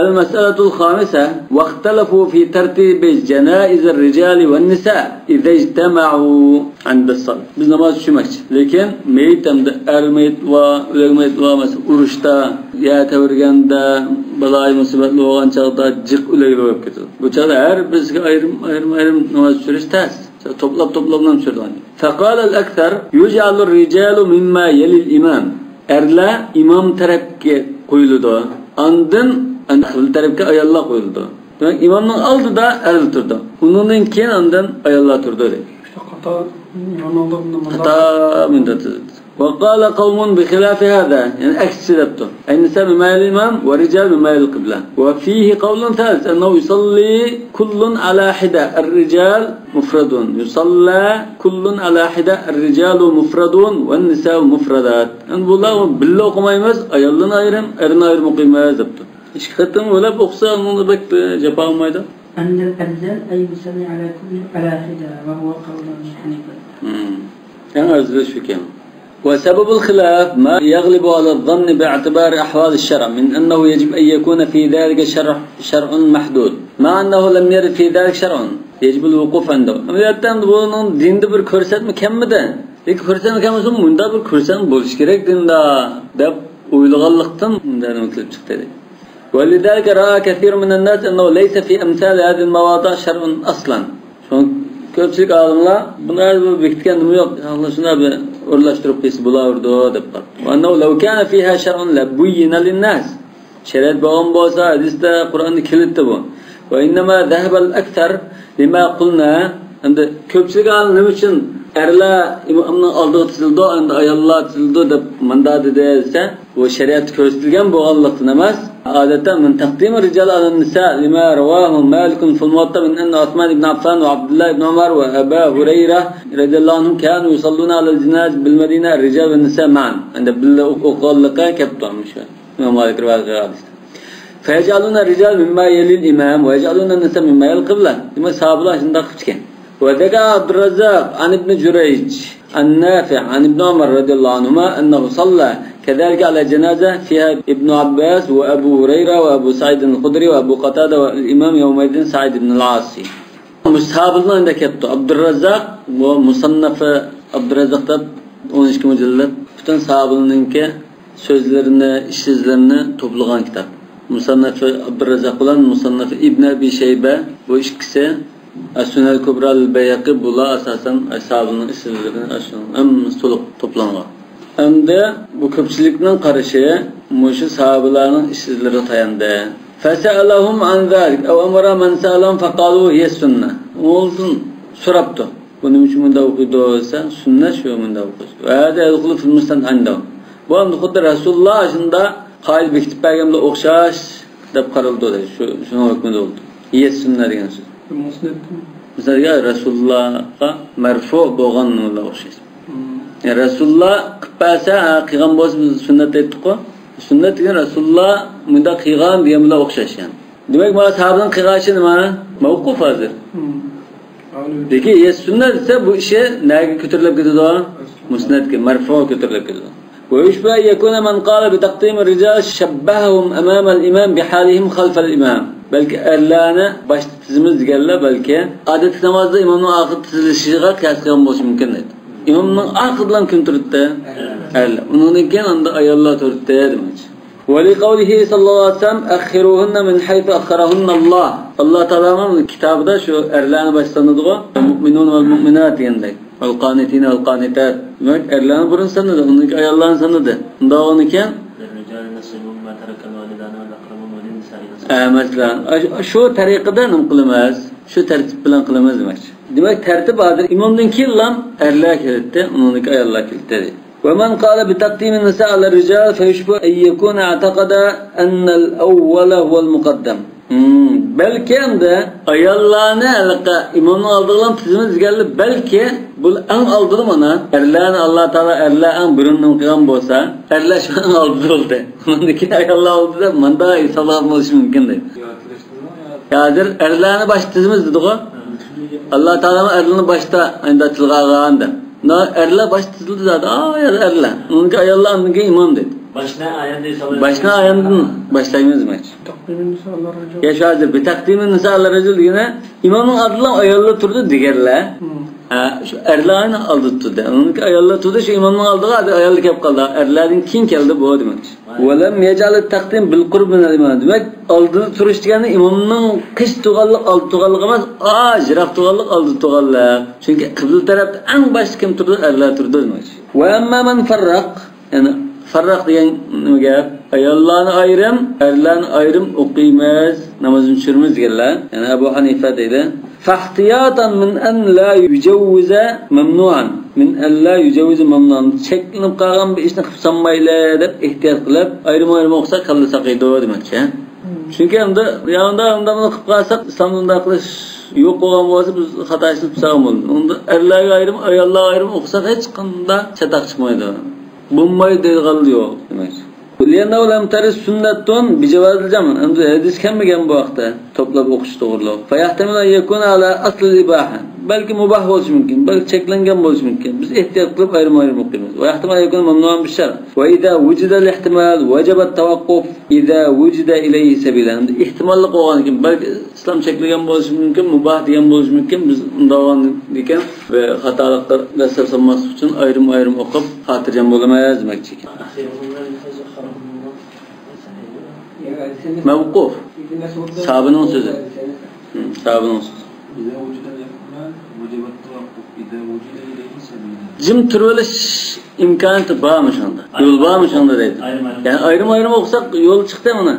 المسألة الخامسة، واختلفوا في ترتيب جنائز الرجال والنساء إذا اجتمعوا عند الصلاة. بىز ناماز چۈشىمەكچى. لېكىن مېيىت ئەمدى ئەر مېيىت ۋە ئۆلۈك مېيىت ۋە، مەسىلەن، ئۇرۇشتا، يەر تەۋرىگەندە، بالايىمۇسىبەتلىك بولغان چاغدا جىق ئۆلۈكلەر بولۇپ كېتىدۇ. بۇ چاغدا ھەر بىرسىگە ئايرىم، ئايرىم، ئايرىم ناماز چۈشۈرۈش تەس. توپلاپ، توپلاپ ناماز چۈشۈرىدىغان. فقال الأكثر يجعل الرجال مما يلي الإمام. ئەرلەر ئىمام تەرەپكە قويۇلىدۇ. ئاندىن، ئاندىن قىبلە تەرەپكە ئاياللار قويۇلىدۇ. دېمەك، ئىمامنىڭ ئالدىدا ئەرلەر تۇرىدۇ. ئۇنىڭدىن كېيىن ئاندىن ئاياللار تۇرىدۇ، دەيدۇ. خاتا، ئىمامنىڭ ئالدىدا مۇنداق. خاتا مۇنداق. وقال قوم بخلاف هذا، يەنى ئەكسىچە دەپتۇ. النساء مما يلي الإمام والرجال مما يلي القبلة. وفيه قول ثالث أنه يصلي كل على حدة، الرجال مفرد. يصلى كل على حدة، الرجال مفردون والنساء مفردات. يەنى بۇلار بىللە ئوقۇمايمىز، ئاياللارنى ئايرىم، ئەرنى ئايرىم ئوقۇيمىز دەپتۇ. ئىككى قېتىم ئويلاپ ئوقۇسا، ئۇنىڭدا بەك جاپا بولمايدۇ. أن الأفضل أن يصلي على كل، على حدة، وهو قول أبي حنيفة. مم. ئەڭ ئەۋزىلى شۇكەن. وسبب الخلاف ما يغلب على الظن باعتبار أحوال الشرع، من أنه يجب أن يكون في ذلك شرع، شرع محدود، مع أنه لم يرد في ذلك شرع يجب الوقوف عنده. ئەمەلىيەتتە ئەمدى بۇنىڭ دىندا بىر كۆرسەتمە كەممىدى؟ لېكىن كۆرسەتمە كەلمىسىمۇ، مۇنداق بىر كۆرسەتمە بولۇشى كېرەك دىندا، دەپ ئويلىغانلىقتىن مۇنداق نېمە كېلىپ چىقتى. ولذلك رأى كثير من الناس أنه ليس في أمثال هذه المواضع شرع أصلا. شۇڭا كۆپچىلىك ئالىملار بۇنى بىر بېكىتكەن نېمە يوق، شۇنداق بىر ئورۇنلاشتۇرۇپ قويسا بولاۋېرىدۇ دەپ قارىدى. وأنه لو كان فيها شرع لبين للناس. شەرىئەت بولغان بولسا، ھەدىستە، قۇرئاندا كېلىتتى بۇ. وإنما ذهب الأكثر لما قلنا. ئەمدى كۆپچىلىك ئالىم نېمە ئۈچۈن ئەرلەر ئىمامنىڭ ئالدىغا تىزىلىدۇ، ئەمدى ئاياللار تىزىلىدۇ دەپ مۇنداق دېدى دېسە، بۇ شەرىئەتتە كۆرسىتىلگەن بولغانلىقتىن ئەمەس. ئادەتتە من تقديم الرجال على النساء لما رواه مالك في الموطأ من أن عثمان بن عفان وعبد الله بن عمر وأبا هريرة رضي الله عنهم كانوا يصلون على الجنائز بالمدينة الرجال والنساء معا. ئەمدى بىللە ئوقۇغانلىقى كەپتۇ مۇشۇ. ئىمام مالىك رىۋايەت قىلغان ھەدىستە. فيجعلون الرجال مما يلي الإمام ويجعلون النساء مما يلي القبلة. دېمەك، ساھابىلار شۇنداق قىپتىكەن. وذكر عبد الرزاق عن ابن جريج عن نافع عن ابن عمر رضي الله عنهما أنه صلى كذلك على جنازة فيها ابن عباس وأبو هريرة وأبو سعيد الخدري وأبو قتادة والإمام يومئذ سعد بن العاص. مۇشۇ ساھابىلەرنىڭ ئەمدى كەپتۇ. ئابدۇرراززاق، بۇ مۇسەننەفى ئابدۇرراززاق دەپ ئون ئىككى مۇجەللەت پۈتۈن ساھابىلەرنىڭكى سۆزلىرىنى، ئىش-ئىزلىرىنى توپلىغان كىتاب. مۇسەننەفى ئابدۇرراززاق بىلەن مۇسەننەفى ئىبن ئەبى شەيبە، بۇ ئىككىسى ئەس-سۇنەل كۇبرا ئەل بەيھەقى، بۇلار ئاساسەن ساھابىلەرنىڭ ئىش-ئىزلىرىنى، ئاشۇنىڭ ھەممىسى تولۇق توپلانغان. ئەمدى بۇ كۆپچىلىكنىڭ قارىشى مۇشۇ ساھابىلەرنىڭ ئىش-ئىزلىرىغا تاياندى. فسألهم عن ذلك أو أمر من سألهم فقالوا هي السنة. ئۇنىڭدىن سوراپتۇ. بۇ نېمە ئۈچۈن مۇنداق ئوقۇيدۇ دېسە، سۈننەت شۇ مۇنداق ئوقۇش. وهذا يدخل في المسند عندهم. بۇ ئەمدى خۇددى رەسۇلۇللا شۇنداق قائىدە بېكىتىپ بەرگەن بىلەن ئوخشاش دەپ قارىلىدۇ دەيدۇ. شۇ، شۇنىڭ ھۆكمىدە بولىدۇ. ھىيە سۈننە دېگەن سۆز. مۇسنەد. مىسال، يا رەسۇلۇللاغا مەرفۇ بولغان بىلەن ئوخشاش. مم. يا رەسۇلۇللا قىلىپ بەرسە، ھە، قىلغان بولسا بىز سۈننەت دەيتتۇققۇ. سۈننەت دېگەن رەسۇلۇللا مۇنداق قىلغان دېگەن بىلەن ئوخشاش يەنى. دېمەك، مانا ساھابىنىڭ قىلغان ئىشى نېمە؟ مەۋقۇف ھازىر. مم. لېكىن ھىيە سۈننە دېسە، بۇ ئىشى نەگە كۆتۈرۈلۈپ كېتىدۇ؟ مۇسنەدكە، مەرفۇغا كۆتۈرۈلۈپ كېتىدۇ. ويشبه أن يكون من قال بتقديم الرجال شبههم أمام الإمام بحالهم خلف الإمام. بەلكى ئەرلەرنى باشتا تىزىمىز دېگەنلەر، بەلكى ئادەتتىكى نامازدا ئىمامنىڭ ئارقىدا تىزىلىشىغا قىياس قىلغان بولۇشى مۇمكىن دەيدۇ. ئىمامنىڭ ئارقىدىلا كىم تۇرۇپتۇ؟ ئەرلەر. ئۇنىڭدىن كېيىن ئاندا ئاياللار تۇرۇپتۇ دېمەكچى. ولقوله صلى الله عليه وسلم أخروهن من حيث أخرهن الله. ئاللا تائالانىڭ كىتابىدا شۇ ئەرلەرنى باشتا سانىدىغۇ، المؤمنون والمؤمنات دېگەندەك. والقانتين والقانتات. دېمەك، ئەرلەرنى بۇرۇن سانىدى، ئۇندىن كېيىن ئاياللارنى سانىدى. ئۇنداق بولغاندىكىن، للرجال نصيب مما ترك الوالدان والأقربون وللنساء نصيب. ئە، مەسىلەن، ئا، شۇ، شۇ تەرىقىدە نېمە قىلىمىز؟ شۇ تەرتىپ بىلەن قىلىمىز دېمەكچى. دېمەك، تەرتىپ ھازىر ئىمامدىن كېيىنلا ئەرلەر كېلەتتى، ئۇنىڭدىن كېيىن ئاياللار كېلەتتى. ومن قال بتقديم النساء على الرجال فيشبه أن يكون اعتقد أن الأول هو المقدم. مم، بەلكى ئەمدى ئاياللارنى ھېلىقى ئىمامنىڭ ئالدىغا تىزىمىز دېگەنلەر، بەلكى بۇ ئەڭ ئالدىدا مانا ئەرلەرنى، ئاللا تائالا ئەرلەر ئەڭ بۇرۇن نېمە قىلغان بولسا، ئەرلەر شۇ ئەڭ ئالدىدا بولدى. ئۇنىڭدىن كېيىن ئاياللار ئالدىدا مانداق ھېسابلىغان بولۇشى مۇمكىن دەيدۇ. ھازىر ئەرلەرنى باشتا تىزىمىز دېدىغۇ. ئاللا تائالا ئەرلەرنى باشتا ئەمدى تىلغا ئالغان دەپ. مۇنداق ئەرلەر باشتا تىزىلدى زادى. ئا، يا ئەرلەر. ئۇنىڭدىن كېيىن ئاياللار، ئۇنىڭدىن كېيىن ئىمام دەيدۇ. باشنى ئايەندىن باشلايمىز دېمەكچى. تەقدىمىن نىسا ئەلەر رىجال. يا شۇ ھازىر بىتەقدىمىن نىسا ئەلەر رىجال دېگىنى ئىمامنىڭ ئالدىدا ئاياللار تۇردى دېگەنلەر. مم. ھە، شۇ ئەرلەر ئاينى ئالدىدا تۇردى. ئۇنىڭدىن كېيىن ئاياللار تۇردى، شۇ ئىمامنىڭ ئالدىغا ھازىر ئاياللار كېلىپ قالدى. ئەرلەردىن كېيىن كەلدى بۇ دېمەكچى. ولم يجعل التقديم بالقرب من الإمام. دېمەك، ئالدىدا تۇرۇش دېگەننى ئىمامنىڭ قېشىدا تۇرغانلىق، ئالدىدا تۇرغانلىق ئەمەس، ئاز يىراق تۇرغانلىق، ئالدىدا تۇرغانلىق. چۈنكى قىبلە تەرەپتە ئەڭ باشتا كىم تۇرىدۇ؟ ئەرلەر تۇرىدۇ دېمەكچى. وأما من فرق، يەنى فەررەق دېگەن نېمە گەپ؟ ئاياللارنى ئايرىم، ئەرلەرنى ئايرىم ئوقۇيمىز، نامازنى چۈشۈرىمىز دېگەنلەر. يەنى ئەبۇ ھەنىفە دەيدۇ. فاحتياطا من أن لا يجوز ممنوعا، من أن لا يجوز ممنوعا. چەكلىنىپ قالغان بىر ئىشنى قىلىپ سانمايلى دەپ ئېھتىيات قىلىپ، ئايرىم-ئايرىم ئوقۇساق كاللا ساقىيىدۇ دېمەكچى. چۈنكى ئەمدى يا ئۇنداق، ئۇنداق قىلىپ قالساق، ئىسلامدا ئۇنداق قىلىش يوق بولغان بولسا، بىز خاتا ئىشنى قىلىپ سالغان بولىدۇ. ئۇندا ئەرلەرگە ئايرىم، ئاياللارغا ئايرىم ئوقۇساق ھېچقانداق چاتاق چىقمايدۇ. بولمايدۇ دەيدىغانلار يوق دېمەكچى. لأنه لم ترد سنة بجواز الجمع. ئەمدى ھەدىس كەلمىگەن بۇ ھەقتە توپلاپ ئوقۇش توغرىلىق. فيحتمل أن يكون على أصل الإباحة. بەلكى مۇباھ بولۇشى مۇمكىن، بەلكى چەكلەنگەن بولۇشى مۇمكىن. بىز ئېھتىيات قىلىپ ئايرىم-ئايرىم ئوقۇيمىز. ويحتمل أن يكون ممنوعا بالشرع. وإذا وجد الاحتمال وجب التوقف إذا وجد إليه سبيل. ئەمدى ئېھتىماللىق بولغاندىكىن، بەلكى ئىسلام چەكلىگەن بولۇشى مۇمكىن، مۇباھ دېگەن بولۇشى مۇمكىن. بىز ئۇنداق بولغاندىكىن، خاتالىققا دەسسەپ سالماسلىق ئۈچۈن ئايرىم-ئايرىم ئوقۇپ، خاتىرجەم بولىمىز دېمەكچى. مەۋقۇف. ساھابىنىڭ سۆزى. ھە، ساھابىنىڭ سۆزى. جىم تۇرۇۋېلىش ئىمكانىيىتى بارمۇ شۇندا؟ يول بارمۇ شۇندا دەيدۇ. يەنى ئايرىم-ئايرىم ئوقۇساق يول چىقتى مانا.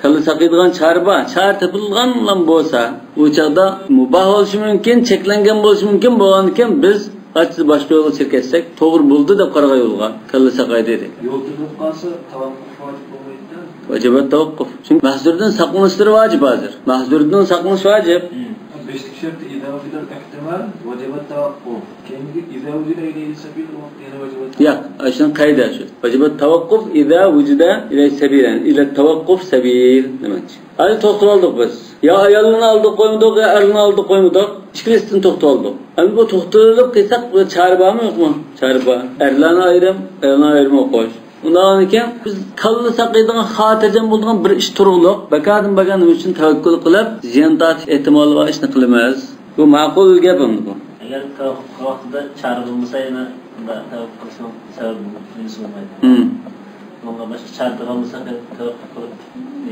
كاللا ساقىيدىغان چارە بار. چارە تېپىلغانلا بولسا، ئۇ چاغدا مۇباھ بولۇشى مۇمكىن، چەكلەنگەن بولۇشى مۇمكىن. بولغاندىكىن بىز ئاچچىق باشقا يولغا چىقىپ كەتسەك توغرا بولدى دەپ قارىغان يولغا كاللا ساقايدى دەيدۇ. يول تېپىلىپ قالسا تاۋاققۇف ۋاجىپ بولمايدۇ. ۋەجەبەت تەۋەققۇف. چۈنكى مەھزۇردىن ساقلىنىشلىرى ۋاجىپ ھازىر. مەھزۇردىن ساقلىنىش ۋاجىپ. ھىم. بەشتىكى شرط إذا وجد الاحتمال وجب التوقف. كينكى إذا وجد إليه سبيل، يەنە وجب التوقف. ياق، ئاشۇنىڭ قەيدى شۇ. وجب التوقف إذا وجد إليه سبيل، يەنى إلى التوقف سبيل دېمەكچى. ھازىر توختىۋالدۇق بىز. يا ئاياللارنى ئالدىغا قويمىدۇق، يا ئەرلەرنى ئالدىغا قويمىدۇق. ئىككىلىسىدىن توختىۋالدۇق. ئەمدى بۇ توختىلىپ قىلساق بىر چارە بارمۇ يوقمۇ؟ چارە بار. ئەرلەرنى ئايرىم، ئاياللارنى ئايرىم ئوقۇش. ئۇنداقكەن بىز تاللىساق دەيدىغان خاتىرجەم بولىدىغان بىر ئىش تۇرۇقلۇق. بەكەردىن بەكەر نېمە ئۈچۈن تەۋەككۈل قىلىپ، زىيان تارتىش ئېھتىمالى بار ئىشنى قىلىمىز. بۇ ماقۇل گەپ ئەمدى بۇ. ئەگەر تەۋەككۈل قىلغان ۋاقتىدا چارە بولمىسا، يەنە بۇنداق تەۋەككۈل قىلىشنىڭ سەۋەبى بولمايدۇ. ھىم. بۇنىڭغا باشقا چارە تاپالمىساق، يەنە تەۋەككۈل قىلىپ.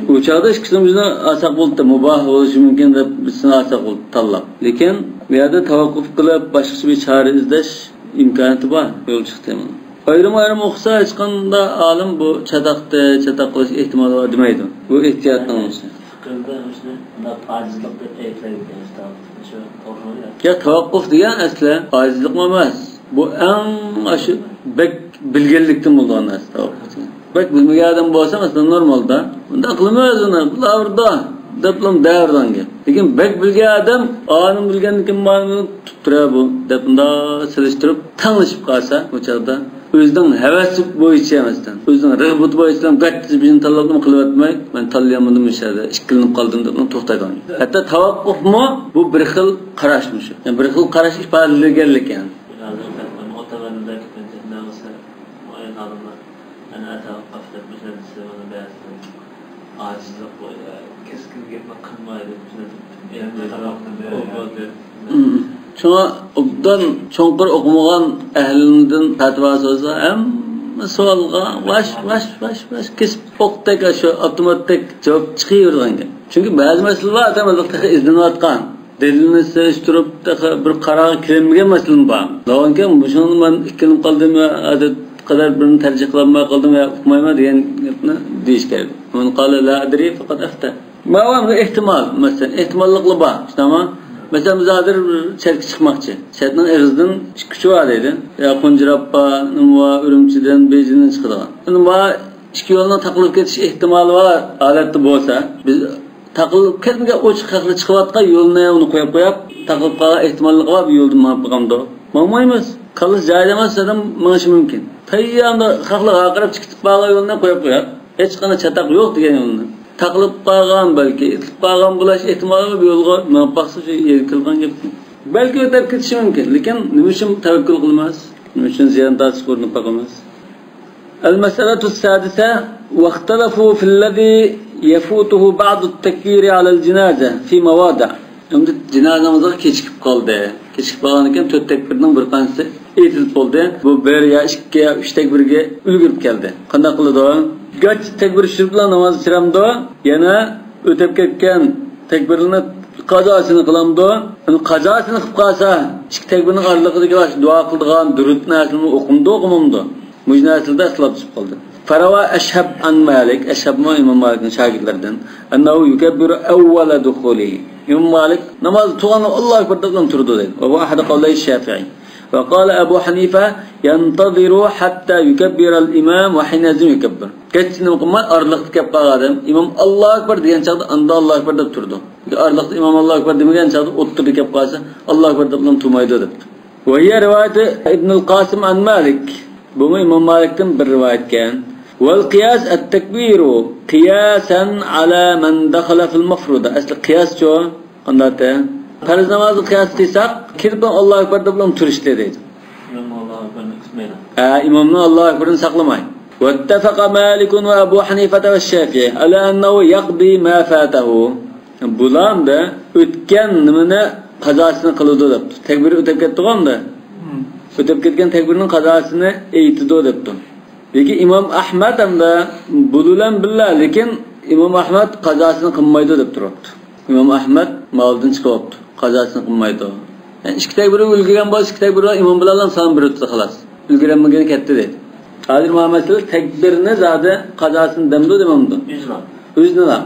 ئۇ چاغدا ئىككىسىمىزنى ئالساق بولدى، مۇباھ بولۇشى مۇمكىن دەپ بىرسىنى ئالساق بولدى، تاللاپ. لېكىن بۇ يەردە تەۋەققۇپ قىلىپ، باشقىچە بىر چارە ئىزدەش ئىمكانىيىتى بار، يول چىقتى مانا. ئايرىم-ئايرىم ئوقۇسا، ھېچقانداق ئالىم بۇ چاتاقتى، چاتاق قىلىش ئېھتىمالى بار دېمەيدۇ. بۇ ئېھتىياتنىڭ ئىشى. پىقىردە شۇنى مۇنداق ئاجىزلىق دەپ ئەيىبلەيدىكەن، شۇ توغرىمۇ ياق؟ يا، تەۋەققۇپ دېگەن ئەسلى ئاجىزلىقمۇ ئەمەس. بۇ ئەڭ ئاشۇ بەك بىلگەنلىكتىن بولىدىغان نەرسە، تەۋەققۇپ دېگەن. بەك بىلمىگەن ئادەم بولسا، مەسىلەن، نورمالدا، «ئۇنداق قىلمايمىز ئۇنى، بۇلار ئۇرىدۇ» دەپلا دەۋېرىدىغان گەپ. لېكىن بەك بىلگەن ئادەم، «ئانىمۇ بىلگەندىكىن مانا تۇتۇپ تۇرە بۇ» دەپ، مۇنداق سېلىشتۇرۇپ، تەڭلىشىپ قالسا، بۇ چاغدا ئۆزىنىڭ ھەۋەسى بويىچە ئەمەستىن، ئۆزىنىڭ رىغبىتى بويىچە گاچچا بىرنى تاللاپلا قىلىۋەتمەي، «مەن تاللىيالمىدىم مۇشۇ يەردە، ئىككىلىنىپ قالدىم» دەپلا توختايدىغان گەپ. ھەتتا تەۋەققۇپمۇ بۇ بىر خىل قاراشمۇ شۇ. يەنى بىر خىل قاراش ئىپادىلىگەنلىكى. ھازىر مۇتەۋەللىلەر كۆپىنچە نەۋسى مۇئەييەن ئادەملەر، يەنە ئەتەۋەققەپ دەپ مۇشۇ ھەدىسلەر مانا بەزىدە ئاجىزلىق بولۇپ، كەسكىن گەپنى قىلمايدۇ، شۇنداق ئوبدان چوڭقۇر ئوقۇمىغان ئەھلىدىن پەتىۋا سورىسا، ھەممە سوئالغا ۋاش، ۋاش، ۋاش، ۋاش كېسىپ ئوقتەك، شۇ ئاپتوماتتەك جاۋاب چىقىۋېرىدىغان گەپ. چۈنكى بەزى مەسىلىلەر ئادەم تېخى ئىزدىنىۋاتقان. دەلىلنى سېلىشتۇرۇپ، تېخى بىر قارارغا كېلەلمىگەن مەسىلىمۇ بار. دەۋاتقانكەن، مۇشۇنىڭدا مەن ئىككىلىنىپ قالدىم ۋە ئادەت قەدەر بىرنى تەرجىھ قىلالماي قالدىم ۋە ئۇقمايمەن دېگەن گەپنى دېيىش كېرەك. مەن قال لا ئەدرى فەقەد ئەفتە. ماۋۇ ئەمدى ئېھتىمال، مەسىلەن، ئېھتىماللىقلا بار، شۇنداقمۇ؟ مەسىلەن، بىز ھازىر بىر چەتكە چىقماقچى. چەتنىڭ ئېغىزىدىن ئىككى ئۇچى بار دەيدۇ. يا قۇنجىراپ بار، نېمە بار، ئۈرۈمچىدىن، بېيجىڭدىن چىقىدىغان. ئەمدى ماۋۇ ئىككى يولنىڭ تاقىلىپ كېتىش ئېھتىمالى بار ھالەتتە بولسا، بىز تاقىلىپ كەتمىگەن ئوچۇق خەقلەر چىقىۋاتقان يولنى ئۇنى قويۇپ قويۇپ، تاقىلىپ قالغان ئېھتىماللىقى بار بىر يولدىن مېڭىپ بولغاندۇ. ماڭمايمىز. كاللىسى جايىدا ئەمەس ئادەم مېڭىشى مۇمكىن. تەيياردا خەقلەر ھارقىراپ چىقىپ بارغان يولنى قويۇپ قويۇپ. ھېچقانداق چاتاق يوق دېگەن يولنى. تاقىلىپ قالغان، بەلكى ئېتىلىپ قالغان بولۇش ئېھتىمالى بار بىر يولغا مېڭىپ باقسا شۇ يەرگە كەلگەن گەپ. بەلكى ئۆتۈپ كېتىشى مۇمكىن. لېكىن نېمە ئۈچۈن تەۋەككۈل قىلىمىز؟ نېمە ئۈچۈن زىيان تارتىشقا ئۇرۇنۇپ باقىمىز؟ المسألة السادسة، واختلفوا في الذي يفوته بعض التكبير على الجنازة في مواضع. ئەمدى جىنازا نامىزىغا كېچىكىپ قالدى. كېچىكىپ قالغاندىن كېيىن تۆت تەكبىرنىڭ بىر قانچىسى ئېيتىلىپ بولدى. بۇ بىر يا ئىككى يا ئۈچ تەكبىرگە ئۈلگۈرۈپ كەلدى. قانداق قىلىدۇ؟ گاچ تەكبىر چۈشۈرۈپلا ناماز چۈشۈرەمدۇ؟ يەنە ئۆتۈپ كەتكەن تەكبىرلىرىنى قازاسىنى قىلامدۇ؟ ئۇنى قازاسىنى قىلىپ قالسا، ئىككى تەكبىرنىڭ ئارىلىقىدىكى دۇئا قىلىدىغان دۇرۇت نەرسىنى ئوقۇمدۇ، ئوقۇمامدۇ؟ مۇشۇ نەرسىلەردە ئىختىلاپ چىقىپ قالدى. فروى أشهب عن مالك، ئەشھەبمۇ ئىمام مالىكنىڭ شاگىرتلىرىدىن، أنه يكبر أول دخوله. ئىمام مالىك ناماز تۇرغاندا ئاللاھۇ ئەكبەر دەپلا تۇرىدۇ دەيدۇ. وهو أحد قولي الشافعي. وقال أبو حنيفة ينتظر حتى يكبر الإمام وحينئذ يكبر. گەرچە نېمە قىلماي، ئارىلىقتا كەپ قالغان ئادەم ئىمام ئاللاھۇ ئەكبەر دېگەن چاغدا ئاندا ئاللاھۇ ئەكبەر دەپ تۇرىدۇ. ئارىلىقتا ئىمام ئاللاھۇ ئەكبەر دېمىگەن چاغدا ئوتتۇرىدا كەپ قالسا، ئاللاھۇ ئەكبەر دەپلا تۇرمايدۇ دەپتۇ. وهي رواية ابن القاسم عن مالك. بۇمۇ ئىمام مالىكتىن بىر رىۋايەتكەن. والقياس التكبير قياسا على من دخل في المفروضة. ئەسلى قىياسچۇ؟ قانداقتى؟ پەرز نامازنى قىياس قىلساق، كىرىپ ئاللاھۇ ئەكبەر دەپلا تۇرۇشتى دەيدۇ. ئىمامنىڭ ئاللاھۇ ئەكبەرنى قىسمايدۇ. ھە، ئىمامنىڭ ئاللاھۇ ئەكبەرىنى ساقلىماي. واتفق مالك وأبو حنيفة والشافعي على أنه يقضي ما فاته. بۇلار ئەمدى ئۆتكەن نېمىنى قازاسىنى قىلىدۇ دەپتۇ. تەكبىر ئۆتۈپ كەتتىغۇ ئەمدى. ھىم. ئۆتۈپ كەتكەن تەكبىرنىڭ قازاسىنى ئېيتىدۇ دەپتۇ. لېكىن ئىمام ئەھمەد ھەمدە بۇ بىلەن بىللە، لېكىن ئىمام ئەھمەد قازاسىنى قىلمايدۇ دەپ تۇرۇپتۇ. ئىمام ئەھمەد مالدىن چىقىۋاپتۇ. قازاسىنى قىلمايدۇ. يەنى ئىككى تەكبىرگە ئۈلگۈرگەن بولسا، ئىككى تەكبىر بىلەن ئىمام بىلەن سان بىر ئۆتتى، خالاس. ئۈلگۈرەلمىگىنى كەتتى دەيدۇ. ھازىر مانا مەسىلە تەكبىرنى زادى قازاسىنى دەمدۇ دېمەمدۇ؟ ئۆزىنىلا. ئۆزىنىلا.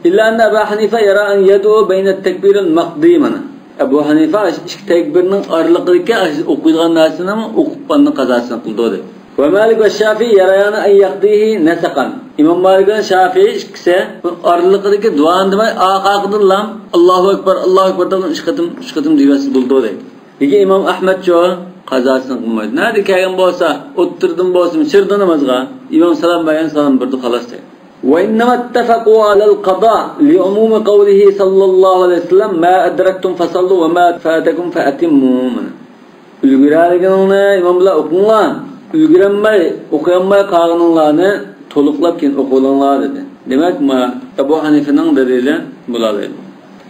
إلا أن أبا حنيفة يرى أن يدعو بين التكبير المقضي مانا. ئەبۇ ھەنىفە ئىككى تەكبىرنىڭ ئارىلىقىدىكى ئوقۇيدىغان نەرسىنىمۇ ئوقۇپ ئاندىن قازاسىنى قىلىدۇ دەيدۇ. ومالك والشافعي يريان أن يقضيه نسقا. ئىمام مالىك بىلەن شافىئى ئىككىسى بۇ ئارىلىقىدىكى دۇئانى دېمەي، ئارقا-ئارقىدىنلا ئاللاھۇ ئەكبەر، ئاللاھۇ ئەكبەر دەپ ئۈچ قېتىم، ئۈچ قېتىم دېيىۋەتسە بولىدۇ دەيدۇ. لېكىن ئىمام ئەھمەدچۇ قازاسىنى قىلمايدۇ. نەدە كەلگەن بولسا، ئوتتۇرىدىن بولسىمۇ، چىرىدۇ نامازغا. ئىمام سالام بەرگەن، سالام بېرىدۇ، خالاس دەيدۇ. وإنما اتفقوا على القضاء لعموم قوله صلى الله عليه وسلم: ما أدركتم فصلوا وما فاتكم فأتموا. ئۈلگۈرەلىگىنىڭنى ئىمام بىلەن ئوقۇڭلار. ئۈلگۈرەلمەي، ئوقۇيالماي قالغىنىڭلارنى تولۇقلاپ كېيىن ئوقۇۋېلىڭلار دېدى. دېمەك، ما ئەبۇ ھەنىفىنىڭ دەلىلى بولالايدۇ.